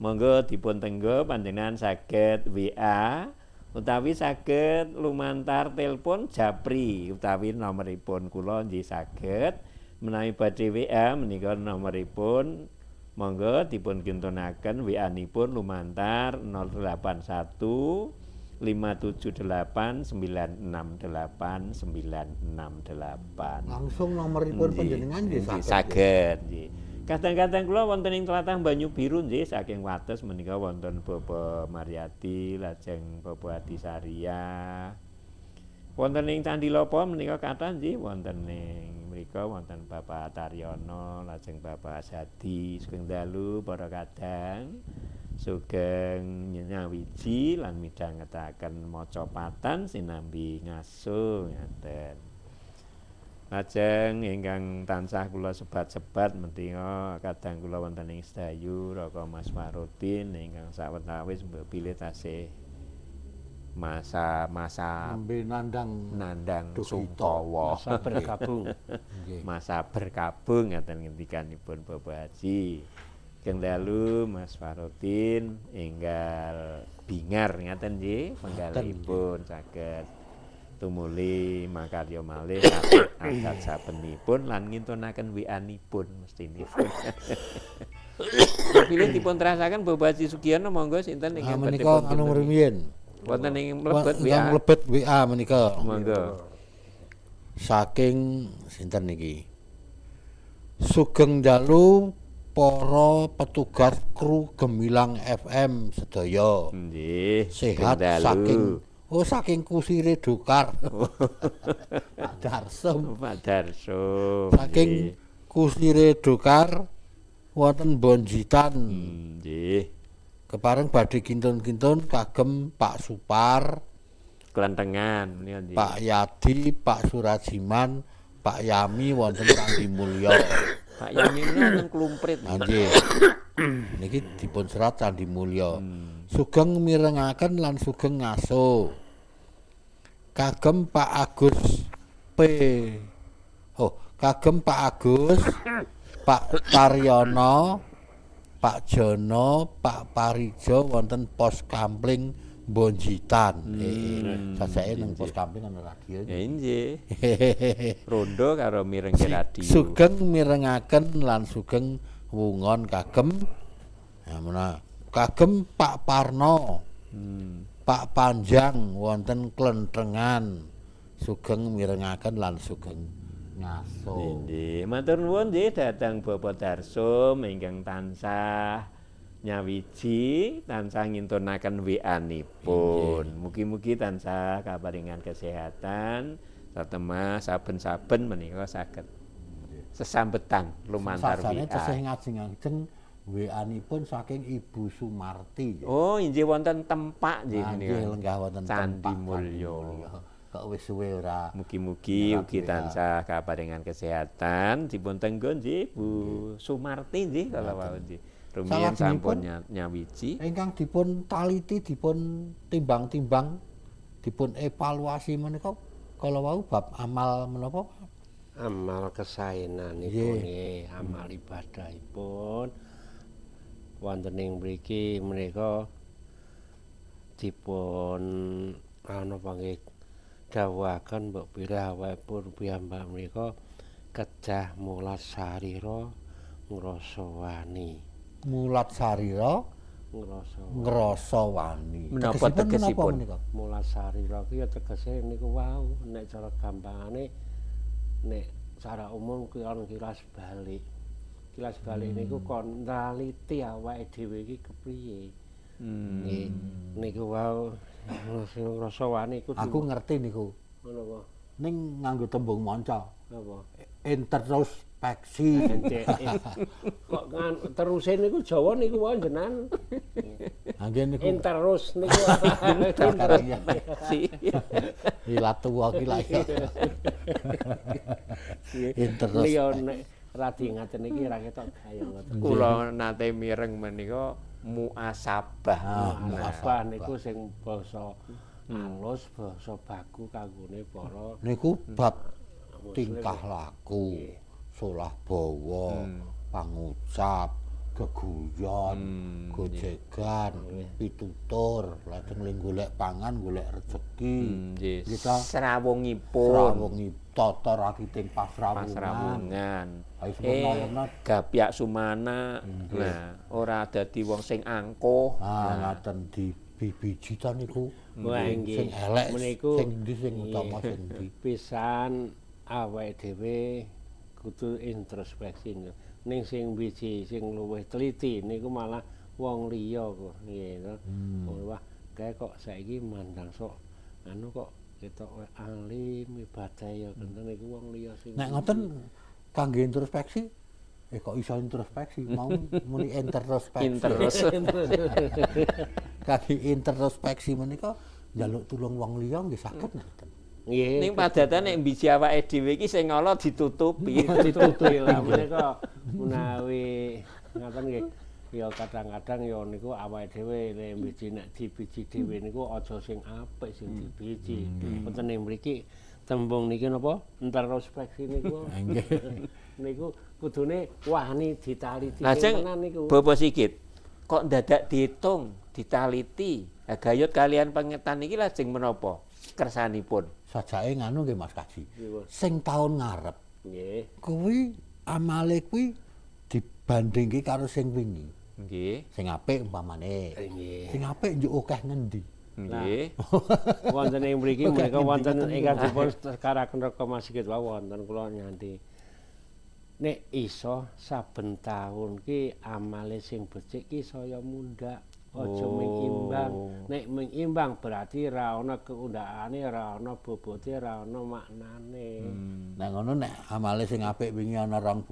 Monggo dipun tenggo panjenengan saged WA utawi saged lumantar telepon japri utawi nomoripun kula nggih saged. Menawi badhe WA menika nomoripun monggo dipun kintunaken WA-nipun lumantar 081 578 968 968. Langsung nomoripun panjenengan nggih saged. Saged nggih. Kadang-kadang kula wonten ing tlatah Banyu Biru nggih saking Wates menika wonten Bapak Maryadi lajeng Bapak Adi Saria. Wonten ing Candi Lopo menika kathah nggih wonten ing mriku wonten Bapak Taryono lajeng Bapak Sadi sugeng dalu para kadang sugeng nyawiji lan midhangetaken maca patan sinambi ngaso ngaten. Lajeng ingkang tansah kula sebat-sebat mentinga kadang kula wonten ing Sedayu Raka Mas Farudin ingkang sawetawis mbok bilih tasih masa-masa nembe nandang sungkawa masa berkabung. Masa berkabung ngaten ngendikanipun Bapak Haji. Sugeng dalu Mas Farudin enggal bingar ngaten nggih penggalipun saged tumuli makarya malih adat sabenipun lan ngintunaken WA-nipun mestinipun. Pilih dipun terasaken Bapak Haji Sugiono monggo sinten ingkang badhe menika anu rumiyin. Wonten ing mlebet WA. Mlebet WA menika. Monggo. Saking sinten niki? Sugeng dalu para petugas kru Gemilang FM sedaya. Nggih. Sehat saking saking kusire Dokar. Pak Darsum. Pak Darsum. Saking kusire Dokar wonten Bonjitan. Nggih. Kepareng badhe kintun-kintun kagem Pak Supar Klentengan menika nggih. Pak Yadi, Pak Surajiman, Pak Yami wonten Candi Mulya. Pak Yami wonten Klumprit. Nggih. Niki dipun serat Candi Mulya. Sugeng mirengaken lan sugeng ngaso. Kagem Pak Agus P. Kagem Pak Agus, Pak Taryono, Pak Jono, Pak Parijo wonten pos kampling Bonjitan. Sajake nang pos kampling ana radio. Nggih. Rondo karo mirengke radio. Sugeng mirengaken lan sugeng wungon kagem. Ya mena kagem Pak Parno. Pak Panjang wonten Klentengan. Sugeng mirengaken lan sugeng ngaso. Nggih, matur nuwun nggih dhateng Bapak Darsum ingkang tansah nyawiji, tansah ngintunaken WA-nipun. Mugi-mugi tansah kaparingan kesehatan satemah saben-saben menika saged sesambetan lumantar WA. Sajane tesih ngajeng-ajeng WA-nipun saking Ibu Sumarti. Oh, inggih wonten Tempak nggih menika. Nggih, lenggah wonten Candi Mulya. Kok wis suwe ora. Mugi-mugi ugi tansah kaparingan kesehatan dipun tenggo nggih Bu Sumarti nggih kala wau nggih. Rumiyin sampun nyawiji ingkang dipun taliti, dipun timbang-timbang, dipun evaluasi menika kala wau bab amal menapa? Amal kesaenanipun nggih, amal ibadahipun wonten ing mriki menika dipun ana panggih dawuhaken mbok bilih awakipun piyambak menika kedah mulat sarira ngrasa wani. Mulat sarira ngrasa wani. Menapa tegesipun? Mulat sarira ki ya tegese niku wau nek cara gampangane nek cara umum kuwi ana kilas balik. Kilas balik niku kon naliti awake dhewe iki kepriye. Nggih niku wau ngrasa wani iku. Aku ngerti niku. Menapa? Ning nganggo tembung manca. Napa? Introspeksi. Kok teruse niku Jawa niku wae jenengan. Ha nggih niku. Interus niku. Introspeksi. Ila tuwa ki lha. Interus. Liya nek radi ngaten iki ra ketok gaya ngoten. Kula nate mireng menika muasabah. Muasabah niku sing basa alus, basa baku kanggone para niku bab tingkah laku, solah bawa, pangucap, Geguyon, gojegan, pitutur, lajeng le golek pangan, golek rejeki. Nggih. Kita Srawungipun. Srawungi tata rakiting pasrawungan. Pasrawungan. Ayo semono Gapyak sumana. Nah, ora dadi wong sing angkuh. Ah, ngaten di bibiji ta niku. Wah, nggih. Sing elek, Meniku sing endi sing utama sing endi. Pisan awake dhewe kudu introspeksi. Ning sing biji sing luwih teliti niku malah wong liya kok nggih to. Wah, kae kok saiki mandang sok anu kok ketok alim ibadah ya kenten niku wong liya sing Nek ngoten kangge introspeksi, kok iso introspeksi mau muni introspeksi. Interus. Kangge introspeksi menika njaluk tulung wong liya nggih saged ngoten. Nggih. Ning padatan nek mbiji awake dhewe iki sing ala ditutupi. Ditutupi lah menika menawi ngaten nggih. Ya kadang-kadang ya niku awake dhewe nek mbiji nek dibiji dhewe niku aja sing apik sing dibiji. Wonten ing mriki tembung niki napa? Introspeksi niku. Nggih. Niku kudune wani ditaliti Lajeng tenan niku. Bapak Sigit, kok ndadak diitung, ditaliti. Lah gayut kalian pengetan iki lajeng menapa kersanipun? Sajake nganu nggih Mas Kaji. Pripun? Sing taun ngarep Nggih. kuwi amale kuwi dibandingke karo sing wingi. Nggih. Sing apik umpamane. Nggih. Sing apik njuk akeh ngendi? Nggih. Wonten ing mriki Oke, menika wonten ngendi ingkang dipun sekaraken Raka Mas Sigit wau wonten kula nyanti. Nek iso saben taun ki amale sing becik ki saya mundhak. Aja mung imbang. Nek mung imbang berarti ra ana keundakane, ra ana bobote, ra ana maknane. Nek ngono nek amale sing apik wingi ana 20,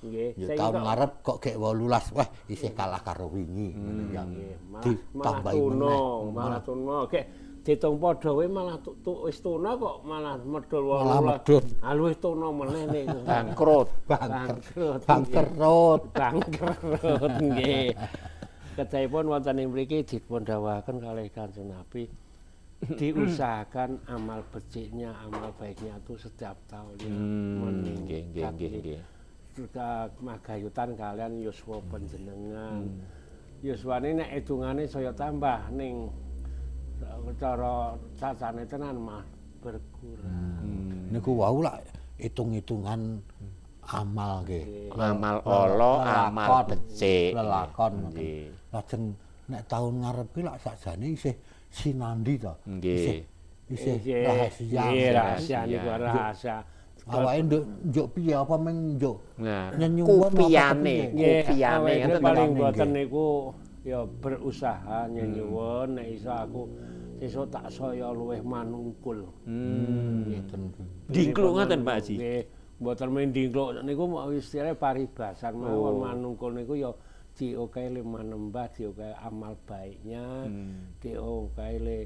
Nggih. ya Saiki taun kok- ngarep kok gek 18, wah isih kalah karo wingi. Ngono ya. Nggih, malah malah Ditambahi tuna, meneh. malah tuna. Gek ditung padha wae malah wis tuna kok malah medhul Malah 18. medhun. Ah luwih tuna meneh niku. Bangkrut. Bangkrut. Bangkrut. Bangkrut nggih. Kedahipun wonten ing mriki dipun dawuhaken kalih Kanjeng Nabi diusahakan amal beciknya, amal baiknya itu setiap tahunnya Nggih, nggih, meningkat. nggih, nggih. Sudah magayutan kalian yuswa panjenengan. Yuswane nek hitungane saya tambah ning cara cacane tenan mah berkurang. Niku wau lak hitung-hitungan amal nggih. Amal ala, amal becik. Lelakon ngoten. Nggih. Lajeng nek taun ngarep ki lak sakjane isih sinandi to. Nggih. Isih Nggih. rahasia. Nggih, rahasia niku rahasia. Awake nduk njuk piye apa mung njuk Nah, nyenyuwun apa kupiyane, kepiye? Nggih, kupiyane awake dhewe ngoten paling nggih. mboten niku ya berusaha nyenyuwun nek iso aku sesuk tak saya luwih manungkul. Ngoten kuwi. Dingkluk ngoten Pak Haji. Nggih, mboten men dingkluk niku mau istilahnya paribasan mawon manungkul niku ya diokahi le manembah, diokahi amal baiknya, diokahi le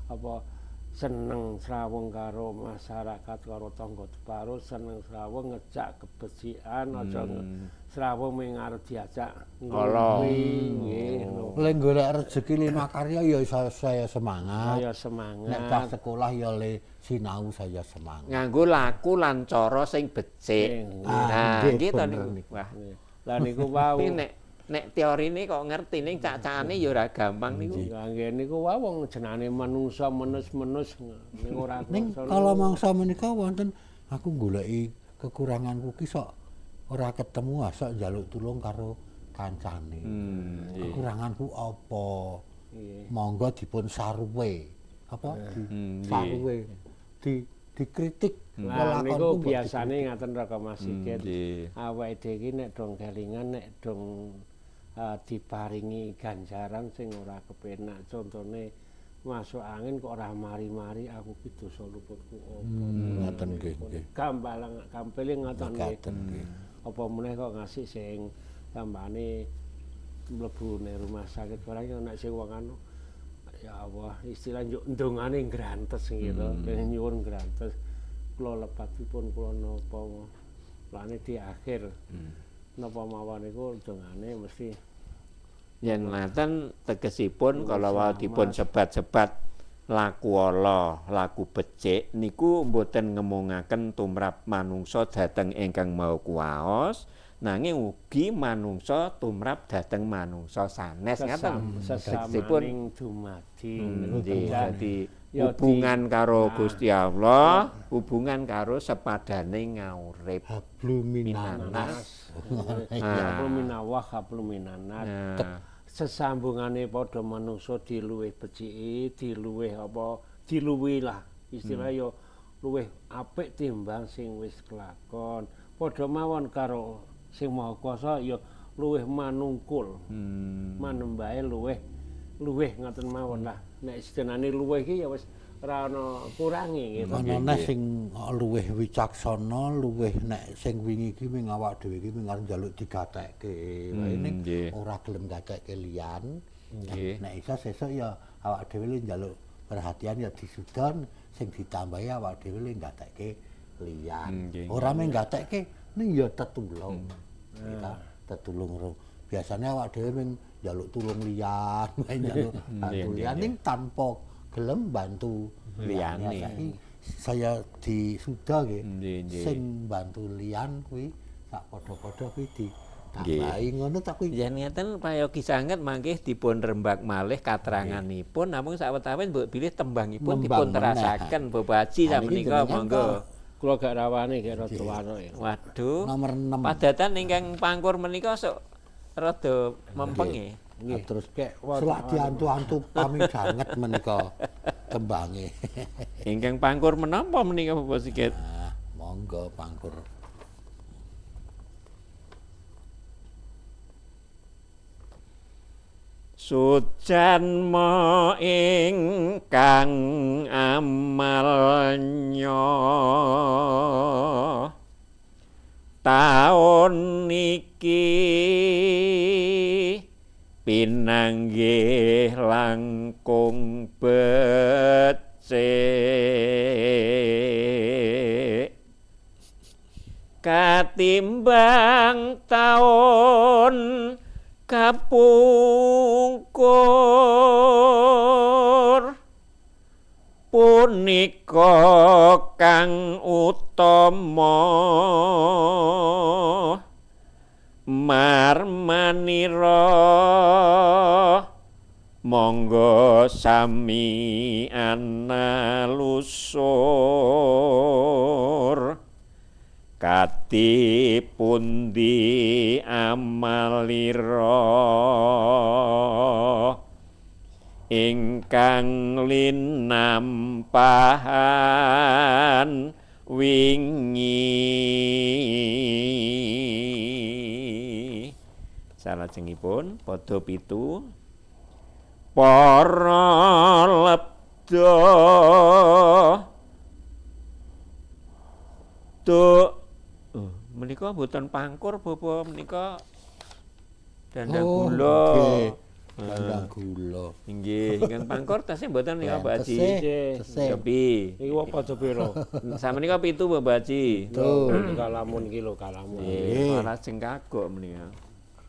apa seneng srawung karo masyarakat karo tangga teparo, seneng srawung ngejak kebecikan, aja srawung mung arep diajak Ala. ngluwi, nggih. Le golek rejeki lima karya ya saya semangat. Saya semangat. Nek cah sekolah ya le sinau saya semangat. Nganggo laku lan cara sing becik. Ah, Nah, nggih, nggih to bener niku. niku. Wah. Lah niku wau. Tapi nek nek teorine kok ngerti ning cacane ya ora gampang niku. Lah nggih niku wae wong jenenge manungsa menus-menus ning ora Ning krasa kala mangsa menika wonten aku goleki kekuranganku ki sok ora ketemu ah, sok njaluk tulung karo kancane. Kekuranganku apa? Nggih. Monggo dipun sarwe. Apa? Di sarwe. Di dikritik Lah niku lelakonku mbok biasane ngaten Raka Mas Sigit. Nggih. Awake dhewe iki nek dong kelingan nek dong diparingi ganjaran sing ora kepenak. Contone masuk angin kok ora mari-mari aku ki dosa luputku apa. Ngoten nggih, nggih. Gambalang gampile ngoten nggih. Mekaten nggih. Apa meneh kok ngasih sing tambane mlebu ning rumah sakit barang ya nek sing wong anu ya Allah istilah njuk ndongane ngrantes gitu nyuwun ngrantes kula lepatipun kula napa lane di akhir napa mawon niku ndongane mesti Yen ngaten tegesipun kala wau dipun sebat-sebat Laku ala, laku becik niku mboten ngemungaken tumrap manungsa dhateng ingkang Maha Kuwaos, nanging ugi manungsa tumrap dhateng manungsa sanes ngaten. Sesamaning dumadi. Dadi hubungan karo Gusti Allah, hubungan karo sepadane ngaurip. Hablum minannas. Hablum minallah, hablum minannas. Sesambungane padha manungsa diluwih beciki, diluwih apa, diluwi lah istilah ya luwih apik timbang sing wis kelakon. Padha mawon karo sing Maha Kuwasa ya luwih manungkul. Manembahe luwih luwih ngoten mawon lah. Nek istilahane luwih iki ya wis ora ana kurange gitu. Ana sing luwih wicaksana, luwih nek sing wingi iki ming awak dhewe iki ming arep njaluk digatekke. Wae ning ora gelem gatekke liyan. Nek iso sesuk ya awak dhewe le njaluk perhatian ya disudon, sing ditambahi awak dhewe le gatekke liyan. Ora mung gatekke ning ya tetulung. Kita tetulung. Biasane awak dhewe ming njaluk tulung liyan, njaluk bantu liyan ning tanpa gelem bantu liyane. Saya disuda nggih. Sing bantu liyan kuwi sak padha-padha kuwi ditambahi ngono ta kuwi. Yen ngeten prayogi sanget mangke dipun rembag malih kateranganipun namung sawetawis mbok bilih tembangipun dipun terasaken Bapak Haji samenika monggo. Kula gak rawane gak rada warok ya. Waduh. Nomor 6. Padatan ingkang pangkur menika sok rada mempeng nggih. Nggih, terus kek selak diantu-antu pamidanget menika tembange. Ingkang pangkur menapa menika Bapak Sigit? Nah, monggo pangkur. Sujanma ingkang amalnya taun niki pinanggih langkung becik katimbang taun kapungkur punika kang utama marmanira monggo sami analusur kati pundi amalira ingkang linampahan wingi. Salajengipun padha 7 para lebda menika mboten pangkur bapa menika dandang gula. Dandang gula. Nggih, ingkang pangkur tesih mboten menika Pak Haji. Sepi. Niku padha pira? Samenika 7 Bapak Haji. Tuh, kalamun iki lho, kalamun. Nggih, lajeng kagok menika.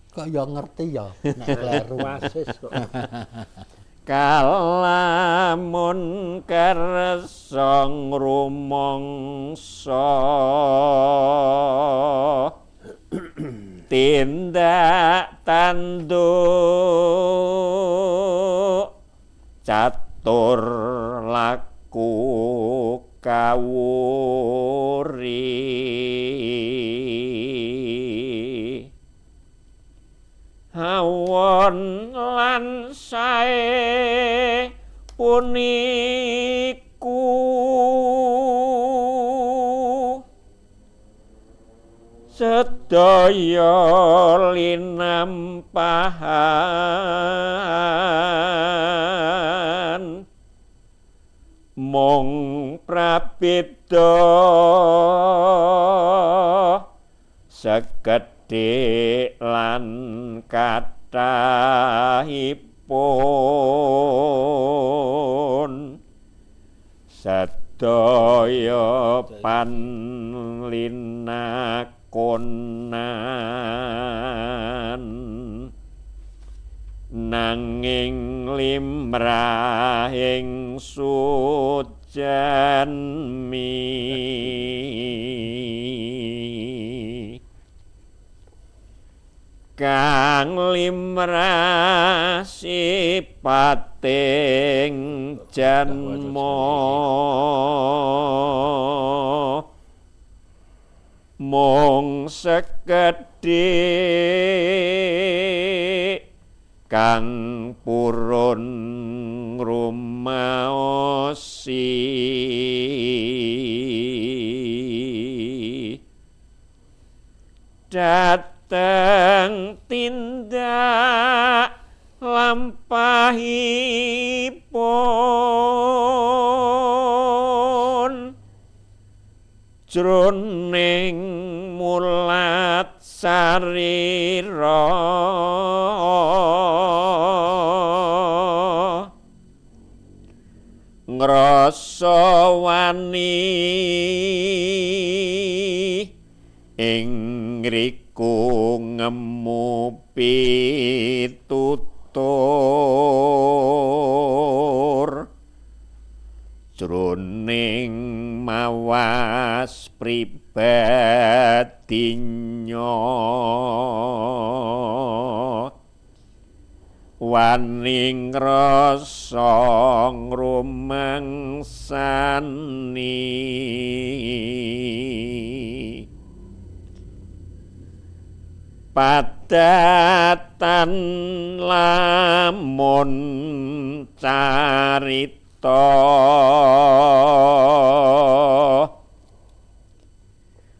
Kok ya ngerti ya nek kleru wasis kok. Kalamun kersa ngrumangsa tindak tanduk catur laku kawuri awon lan sae puniku sedaya linampahan mung prabeda sekedhik lan kathahipun sedaya panlinakonan Nanging limrahing sujanmi kang limrah sipating janma mung sekedhik kang purun ngrumaosi dateng tindak lampahipun jroning mulat sarira ngrasa wani ing ngriku ngemu pitutur jroning mawas pribadinya wani ngrasa ngrumangsani padatan lamun carita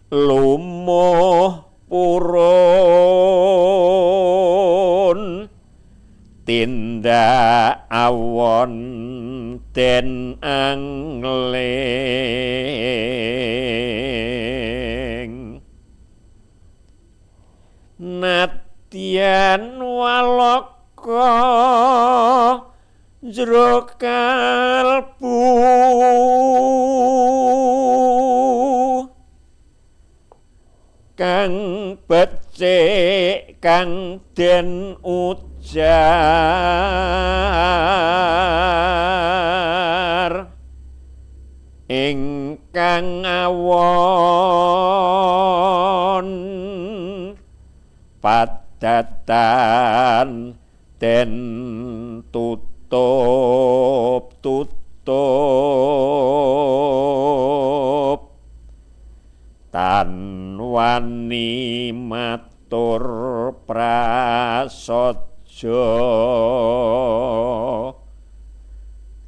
lumuh purun tindak awon den angling nadyan walaka jero kalbu kang becik kang den ujar ingkang awon padatan den tutup tutup tan wani matur prasaja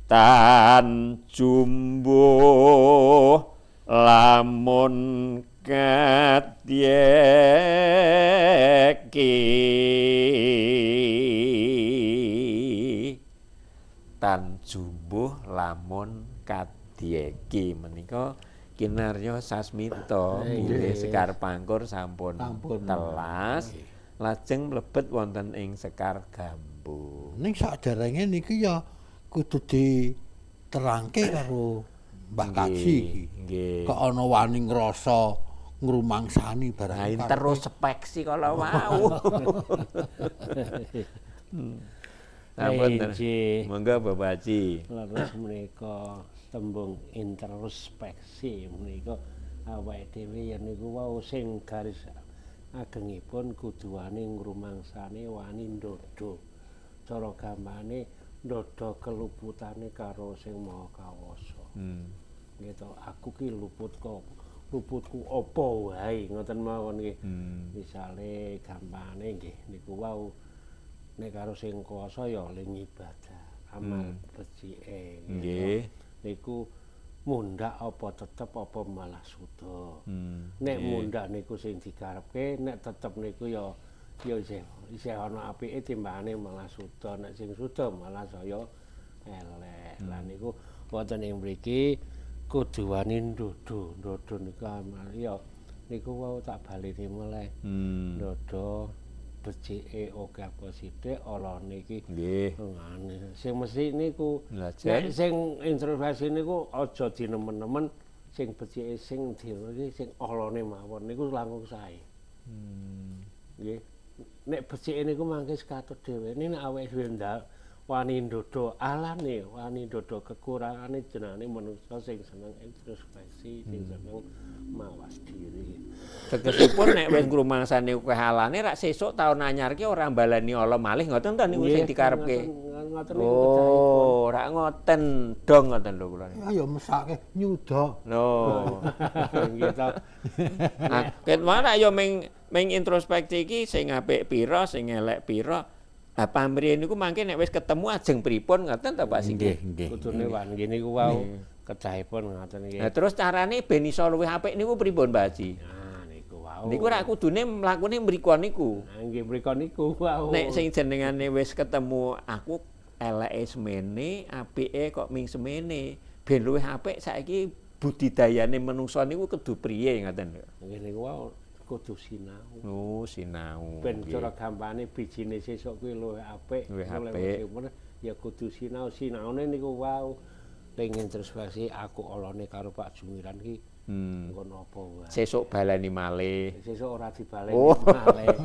tan jumbuh lamun kadyeki tan jumbuh lamun kadyeki menika kinarya sasmita bilih Sekar Pangkur sampun telas lajeng mlebet wonten ing Sekar Gambuh. Ning saderenge niki ya kudu diterangke karo Mbah Kaji iki. Kok ana wani ngrasa ngrumangsani barang. Nah, introspeksi kala wau. Sampun. Monggo Bapak Haji. Leres menika tembung introspeksi menika awake dhewe yen niku wau sing garis agengipun kudu wani ngrumangsani wani ndodho. Cara gampane ndodho keluputane karo sing Maha Kawasa. Gitu, aku ki luput kok luputku apa wae ngoten mawon nggih. Misale gampane nggih niku wau nek karo sing kuwasa ya ling ibadah, amal becike nggih. Niku mundhak apa tetep apa malah suda. Nek mundhak niku sing dikarepke, nek tetep niku ya ya isih ana apike timbangane malah suda, nek sing suda malah saya elek. Lah niku wonten ing mriki kudu wani ndodho, ndodho niku amal ya niku wau tak baleni meleh. Ndodho becike akeh apa sithik alane iki nggih. Sing mesti niku nek sing introspeksi niku aja dinemen-nemen sing becike sing iki sing alane mawon niku langkung sae. Nggih. Nek becike niku mangke katut dhewe. Nek awake dhewe ndak wani ndodo alane, wani ndodo kekurangane jenenge manusa sing seneng introspeksi, sing seneng mawas diri. Tegesipun nek wis ngrumangsani akeh alane rak sesuk taun anyar ki ora mbalani ala malih ngoten to niku sing dikarepke. Ngoten niku kedahipun. Oh, rak ngoten dong ngoten lho kula. Ayo mesake nyuda. Lho. Nggih to. Nah, ket rak ya ming introspeksi iki sing apik pira, sing elek pira. Lah pamrih niku mangke nek wis ketemu ajeng pripun ngoten to Pak Sigit. Nggih, nggih. Kudune wan ngene niku wau kedahipun ngoten nggih. Lah terus carane ben iso luwih apik niku pripun Pak Haji? Nah niku wau. Niku rak kudune mlakune mriku niku. Nah, nggih mriku niku wau. Nek sing jenengane wis ketemu aku eleke semene, apike kok ming semene. Ben luwih apik saiki budidayane menungsa niku kudu priye ngoten lho. Nggih niku wau kudu sinau. Oh, sinau. Ben cara gampane bijine sesuk kuwi luwih apik, Luwih apik. Ya kudu sinau. Sinaune niku wau ning introspeksi aku olone karo Pak Jumiran ki engko napa wae. Sesuk baleni malih. Sesuk ora dibaleni Oh. malih.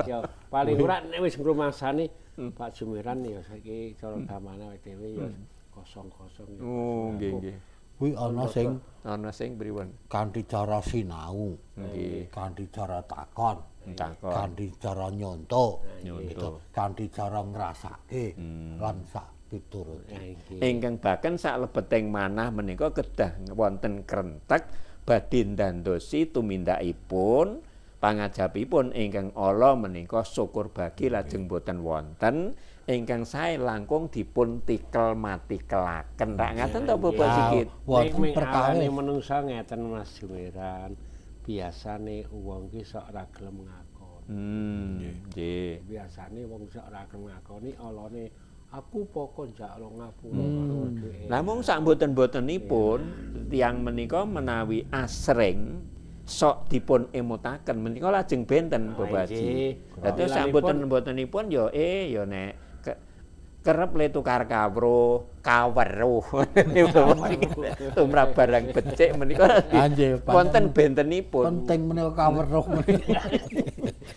Ya paling ora nek wis ngrumangsani Pak Jumiran ya saiki cara gampane awake dhewe ya kosong-kosong ya. Oh, nggih nggih. Kuwi ana sing Ana sing pripun? kanthi cara sinau, Nggih. kanthi cara takon, Takon. kanthi cara nyonto, Nyonto. gitu, kanthi cara ngrasake lan sak piturute. Ingkang baken saklebeting manah menika kedah wonten krentek badhe ndandosi tumindakipun pangajapipun ingkang ala menika syukur bagi lajeng boten wonten ingkang sae langkung dipun tikel matikelaken. Rak ngaten to Bapak Sigit? Wonten Ning perkawis. menungsa ngeten Mas Jumiran. Biasane wong ki sok ora gelem ngakoni. Nggih. Biasane wong sok ora gelem ngakoni alane aku pokok njaluk ngapura karo dhek. Namung sak mboten-mbotenipun tiyang menika menawi asring sok dipun emutaken menika lajeng benten Bapak Haji. Nggih. Dados sak mboten-mbotenipun ya ya nek kerep le tukar kawruh, kaweruh. Tumrap barang becik menika Nggih, wonten bentenipun. Penting menika kaweruh menika.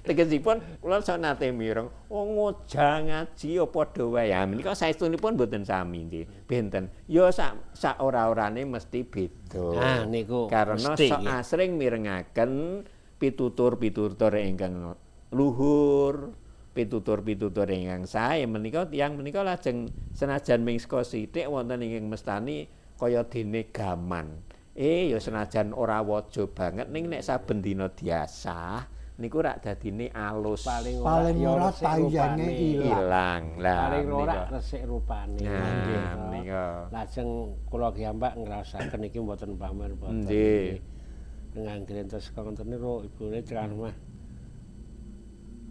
Tegesipun kula sok nate mireng, wong ngojang ngaji ya padha wae. Ya menika saestunipun mboten sami nggih. Benten. Ya sak ora-orane mesti beda. Nah, niku karena mesti, sok nggih. asring mirengaken pitutur-pitutur ingkang luhur, pitutur-pitutur ingkang sae menika tiyang menika lajeng senajan ming saka sithik wonten ingkang mestani kaya dene gaman. Ya senajan ora waja banget ning nek saben dina diasah niku rak dadine alus. Paling Paling ya ora resik tayange rupane. ilang. Ilang. Lah Paling ora menika. resik rupane. Nah, Nggih. menika. Lajeng kula piyambak ngraosaken iki mboten pamer mboten. Nggih. Ngangge entos ngoten niku ibune ceramah.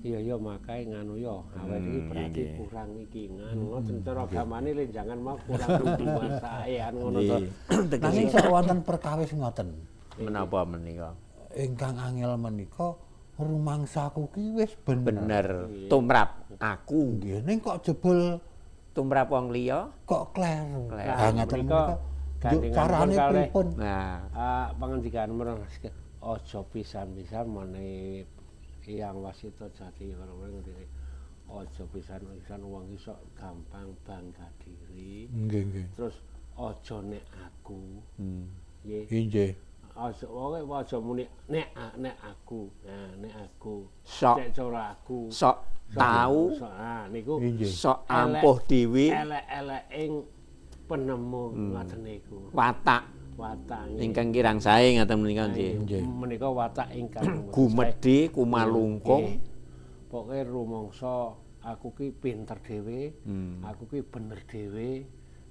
Iya ya makae nganu ya awake iki berarti nggih. kurang iki nganu ngoten cara gamane lenjangan mau kurang menguasai anu ngono to. Nanging sok wonten perkawis ngoten. Menapa menika? Ingkang angel menika rumangsaku ki wis bener. Bener. Tumrap aku. Nggih, ning kok jebul Tumrap wong liya kok kleru. Kleru. Ah ngaten Menika menika. Njuk gandhengan carane kalih. pripun? Nah, Pangendikan aja pisan-pisan menawi Eyang Wasita Jati karo ngerti. Aja pisan-pisan wong iki sok gampang bangga diri. Nggih, nggih. Terus aja nek aku. Nggih. Inggih. Aja pokoke aja muni nek nek aku. Nah, nek aku. Sok. Nek cara aku. Sok tahu. Sok, ah niku Inggih. Sok ampuh dhewe. Elek-elek ing penemu ngoten niku. Watak Watak ingkang kirang sae ngaten menika nggih. Menika watak ingkang Gumedhe kumalungkung. Nggih. Pokoke rumangsa aku ki pinter dhewe, aku ki bener dhewe.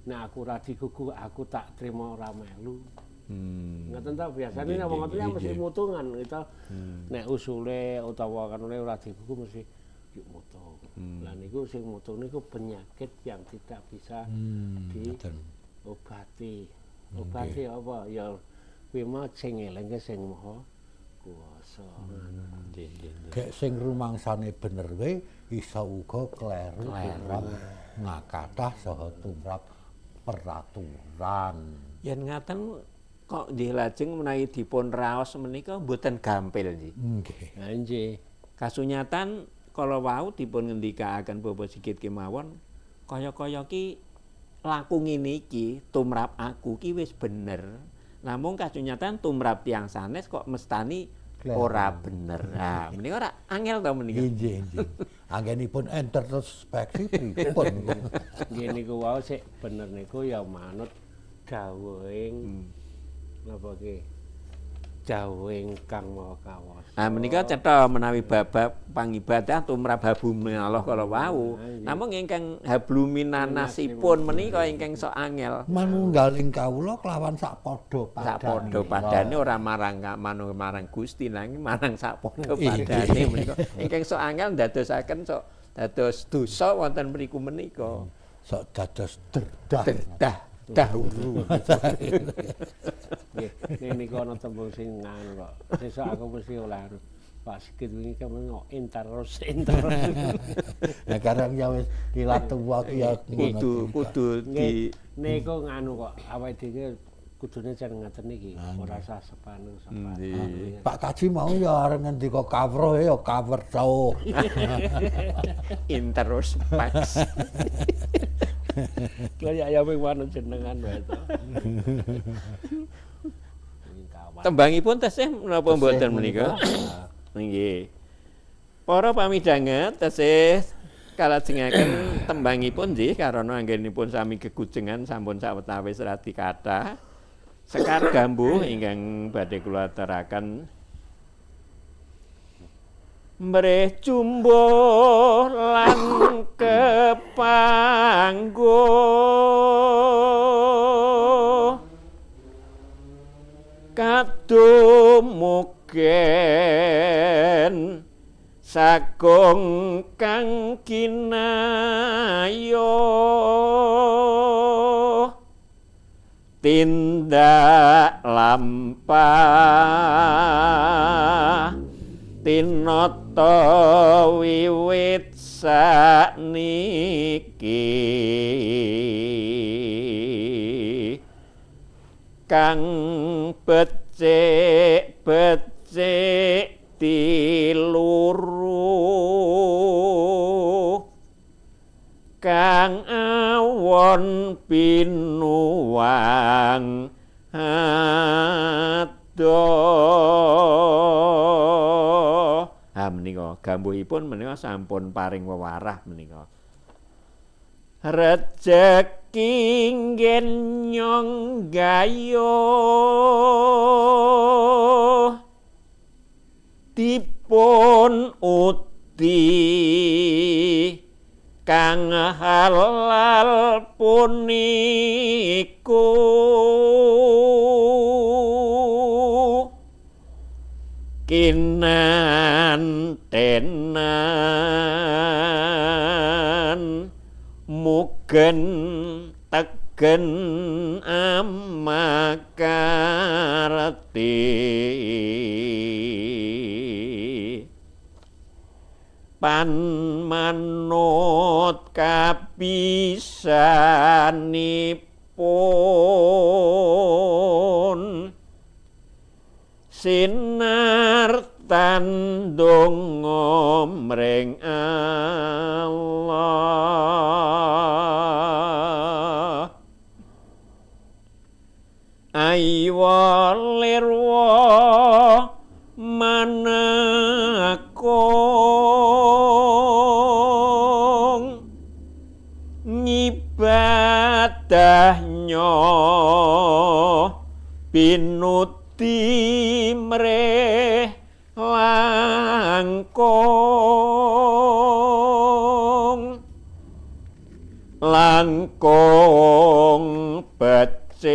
Nek aku ora digugu, aku tak trima ora melu. Ngoten ta biasane nek wong ngoten ya mesti mutungan gitu. Nek usule utawa kanune ora digugu mesti yuk mutu. Lah niku sing mutu niku penyakit yang tidak bisa diobati. Obati apa? Ya kuwi mau sing elingke sing maha kuwasa. Nggih, nggih, nggih. Gek sing rumangsane bener wae iso uga kleru tumrap ngakathah saha tumrap peraturan. Yen ngaten kok nggih lajeng menawi dipun raos menika mboten gampil nggih. Nggih. Nah, nggih. Kasunyatan Kala wau dipun ngendikaaken Bapak Sigit kemawon kaya-kaya ki laku ngene iki tumrap aku ki wis bener. Namung kasunyatan tumrap tiyang sanes kok mestani ora bener. Nah, menika ora angel to menika. Nggih, nggih. Anggenipun introspeksi pripun. Nggih niku wau sik bener niku ya manut dawuhing napa ki? Dawuhing Kang Maha Kawasa. Ah menika cetha menawi bab pangibadah tumrap hablumminallah kala wau. Namung ingkang habluminanasipun menika ingkang sok angel. Manunggaling kawula kelawan sak padha padane. Sak padha padane ora marang marang Gusti nanging marang sak padha padane menika ingkang sok angel ndadosaken sok dados dosa wonten mriku menika. Sok dados derdah. Derdah dahulu. Nggih, niku ana tembung sing nganu kok. Sesuk aku mesti oleh anu. Pak Sigit wingi kemeng interus. Nah, karang ya wis kilat tuwa ki ya kudu di niku nganu kok awake dhewe kudune jan ngaten iki, ora usah sepanu sepan. Pak Kaji mau ya arep ngendika kawruh ya kawerto. Interus Pak. Kaya ya wing wanu jenengan wae to. Tembangipun tesih menapa mboten menika? Nggih. Para pamidhanget tesih kalajengaken tembangipun nggih karana anggenipun sami gegujengan sampun sawetawis radi kathah. Sekar Gambuh ingkang badhe kula aturaken. Mrih jumbuh lan kepangguh kadumugen sagung kang kinayo tindak lampah tinata wiwit sakniki kang becik-becik tiluru kang awon pinuwang adoh. Ha menika gambuhipun menika sampun paring wewarah menika. Rejeki nggen nyong gayo dipun uti kang halal puniku kinantenan mugen tegen amakarti pan manut kapisanipun sinar tandonga mring Allah. Aywa lirwa manakung ngibadahnya pinuti mreh langkung langkung becik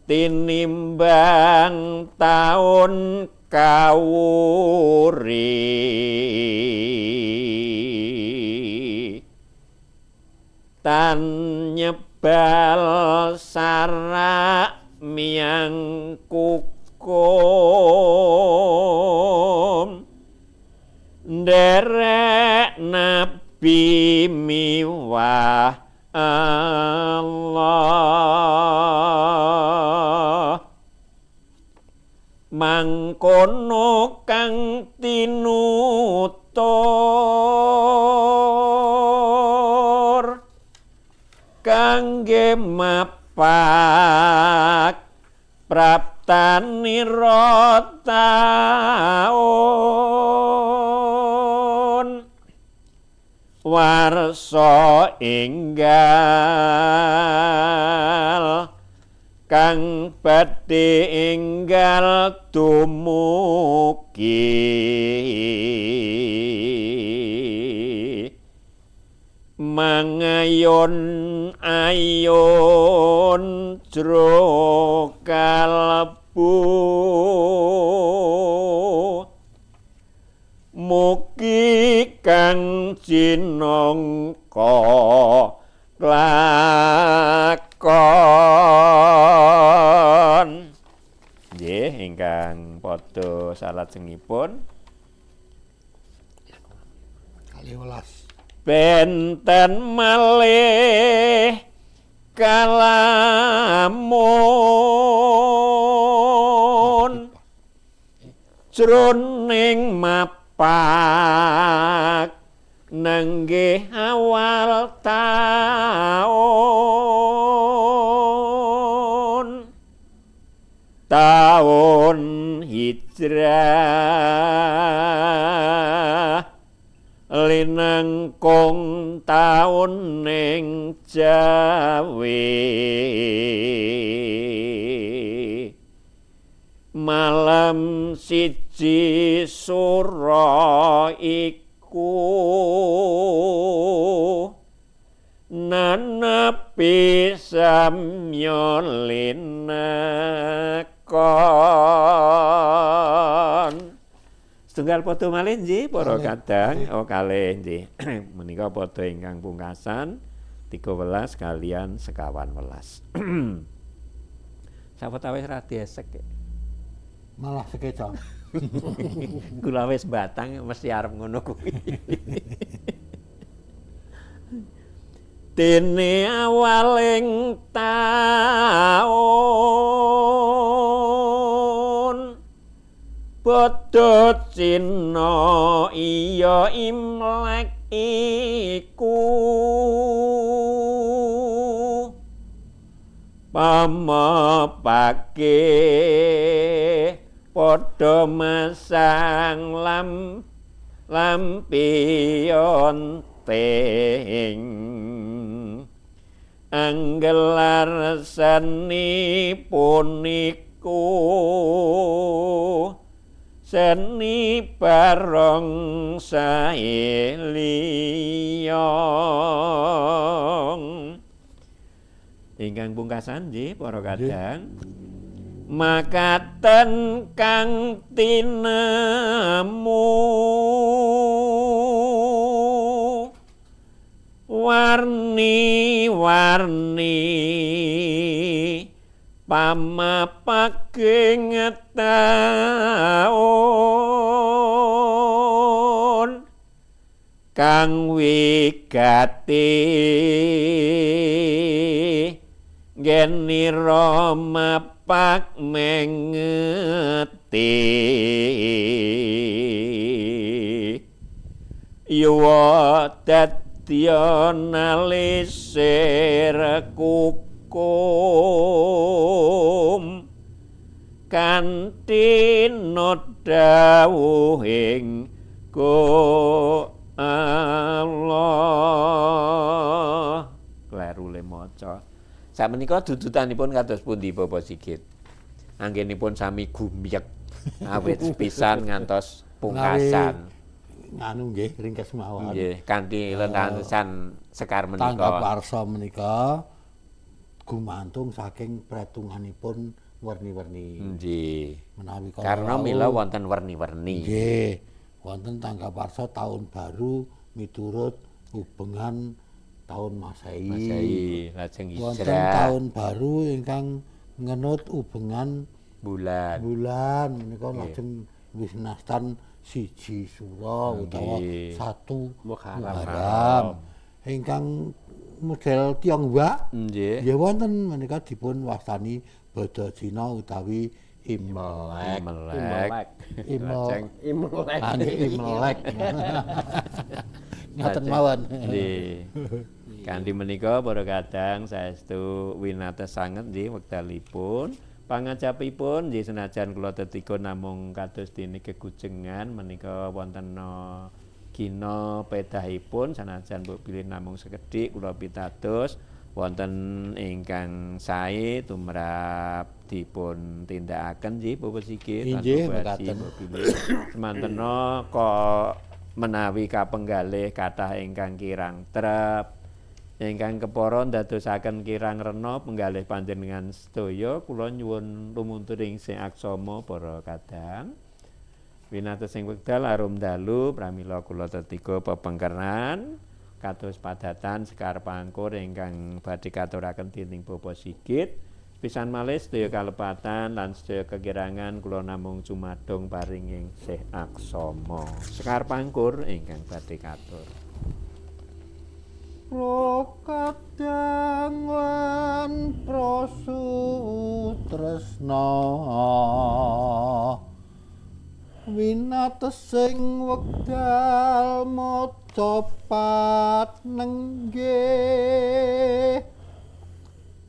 tinimbang taun kawuri tan nyebal sarak miang kukum nderek nabi miwah Allah mangkono Kono kang tinutur kangge mapak praptanira taun warsa enggal kang badhe enggal dumugi mangayon ayon jro kalbu mugi kang cinangka lakon. Nggih, ingkang padha salajengipun 12 benten malih kalamun jroning mapak nenggih awal taun taun hijrah linangkung taun ning Jawi malam siji sura iku nanapi samya linakon. Setunggal padha malih nggih para kadang, oh kalih nggih. Menika padha ingkang pungkasan 13 kalian 21. Sawetawis ra diesek. Malah sekeca. Kula wis batang mesti arep ngono kuwi. Dene awaling taun padha Cina iya Imlek iku pamepake padha masang lampion ting anggelar seni puniku seni barong sae liyong. Ingkang pungkasan nggih para kadang makaten kang tinemu warni-warni pamapake ngetaun kang wigati genira mapak mengeti yuwa dadya nalisir kukum kanthi nodhawuhing Go Allah. Kleru le maca. Sakmenika dudutanipun kados pundi Bapak Sigit? Anggenipun sami gumyek awit sepisan ngantos pungkasan. Nganu nggih ringkes mawon. Nggih, kanthi lentansan sekar menika. Tanggap warsa menika gumantung saking pretunganipun werni-werni. Nggih. Menawi karena mila wonten werni-werni. Nggih, wonten tanggap warsa tahun baru miturut ubengan tahun Masehi. Masehi, lajeng hijrah. Wonten tahun baru ingkang ngenut ubengan bulan. Bulan menika lajeng wisnastan 1 Sura utawa 1 Muharram. Ingkang model Tionghoa nggih wonten menika dipun wastani Bada Cina utawi Imlek. Imlek. Imlek. Imlek. Ah, nggih, Imlek. Ngaten mawon. Nggih. Kanthi menika para kadang saestu winates sanget nggih wekdalipun. Pangacapipun nggih senajan kula tetiga namung kados dene gegujengan menika wonten gina pedahipun senajan mbok bilih namung sekedhik kula pitados wonten ingkang sae tumrap dipun tindakaken nggih Bapak Sigit lan Inggih, Bapak Haji, mekaten. mbok bilih semantena kok menawi kapenggalih kathah ingkang kirang trep ingkang kepara ndadosaken kirang rena penggalih panjenengan sedaya kula nyuwun lumunturing sing aksama para kadang. Winates ing wekdal arum dalu pramila kula tetiga pepengkeran kados padatan sekar pangkur ingkang badhe katuraken dening Bapak Sigit. Pisan malih sedaya kalepatan lan sedaya kekirangan kula namung cumadong paring ing sih aksama. Sekar pangkur ingkang badhe katur. Prokadang lan prasutresna winatesing wekdal maca pat nenggih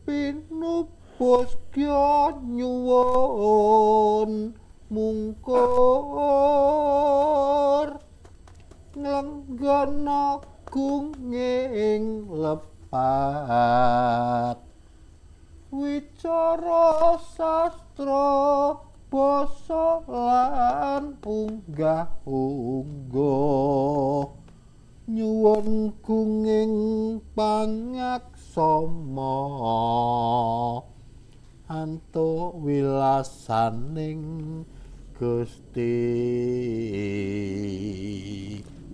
pinupus kya nyuwun mungkur nglenggana gunging lepat wicara sastra basa lan unggah ungguh nyuwun gunging pangaksama antuk wilasaning Gusti.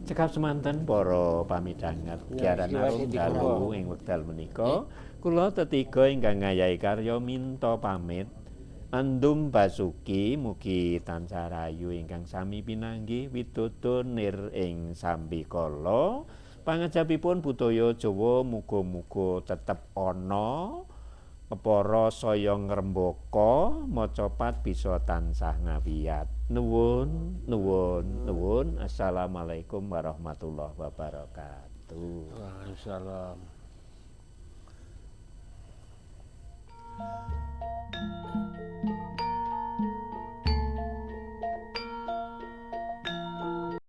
Cekap semanten para pamidhanget Ya, kiaran arum dalu ing wekdal menika kula tetiga ingkang ngayahi karya minta pamit. Andum basuki mugi tansah rahayu ingkang sami pinanggih widodo nir ing sambikala. Pangajapipun budaya Jawa muga-muga tetep ana, kepara saya ngrembaka, macapat bisa tansah ngawiyat. Nuwun, nuwun, nuwun. Assalamualaikum warahmatullahi wabarakatuh. Waalaikumsalam.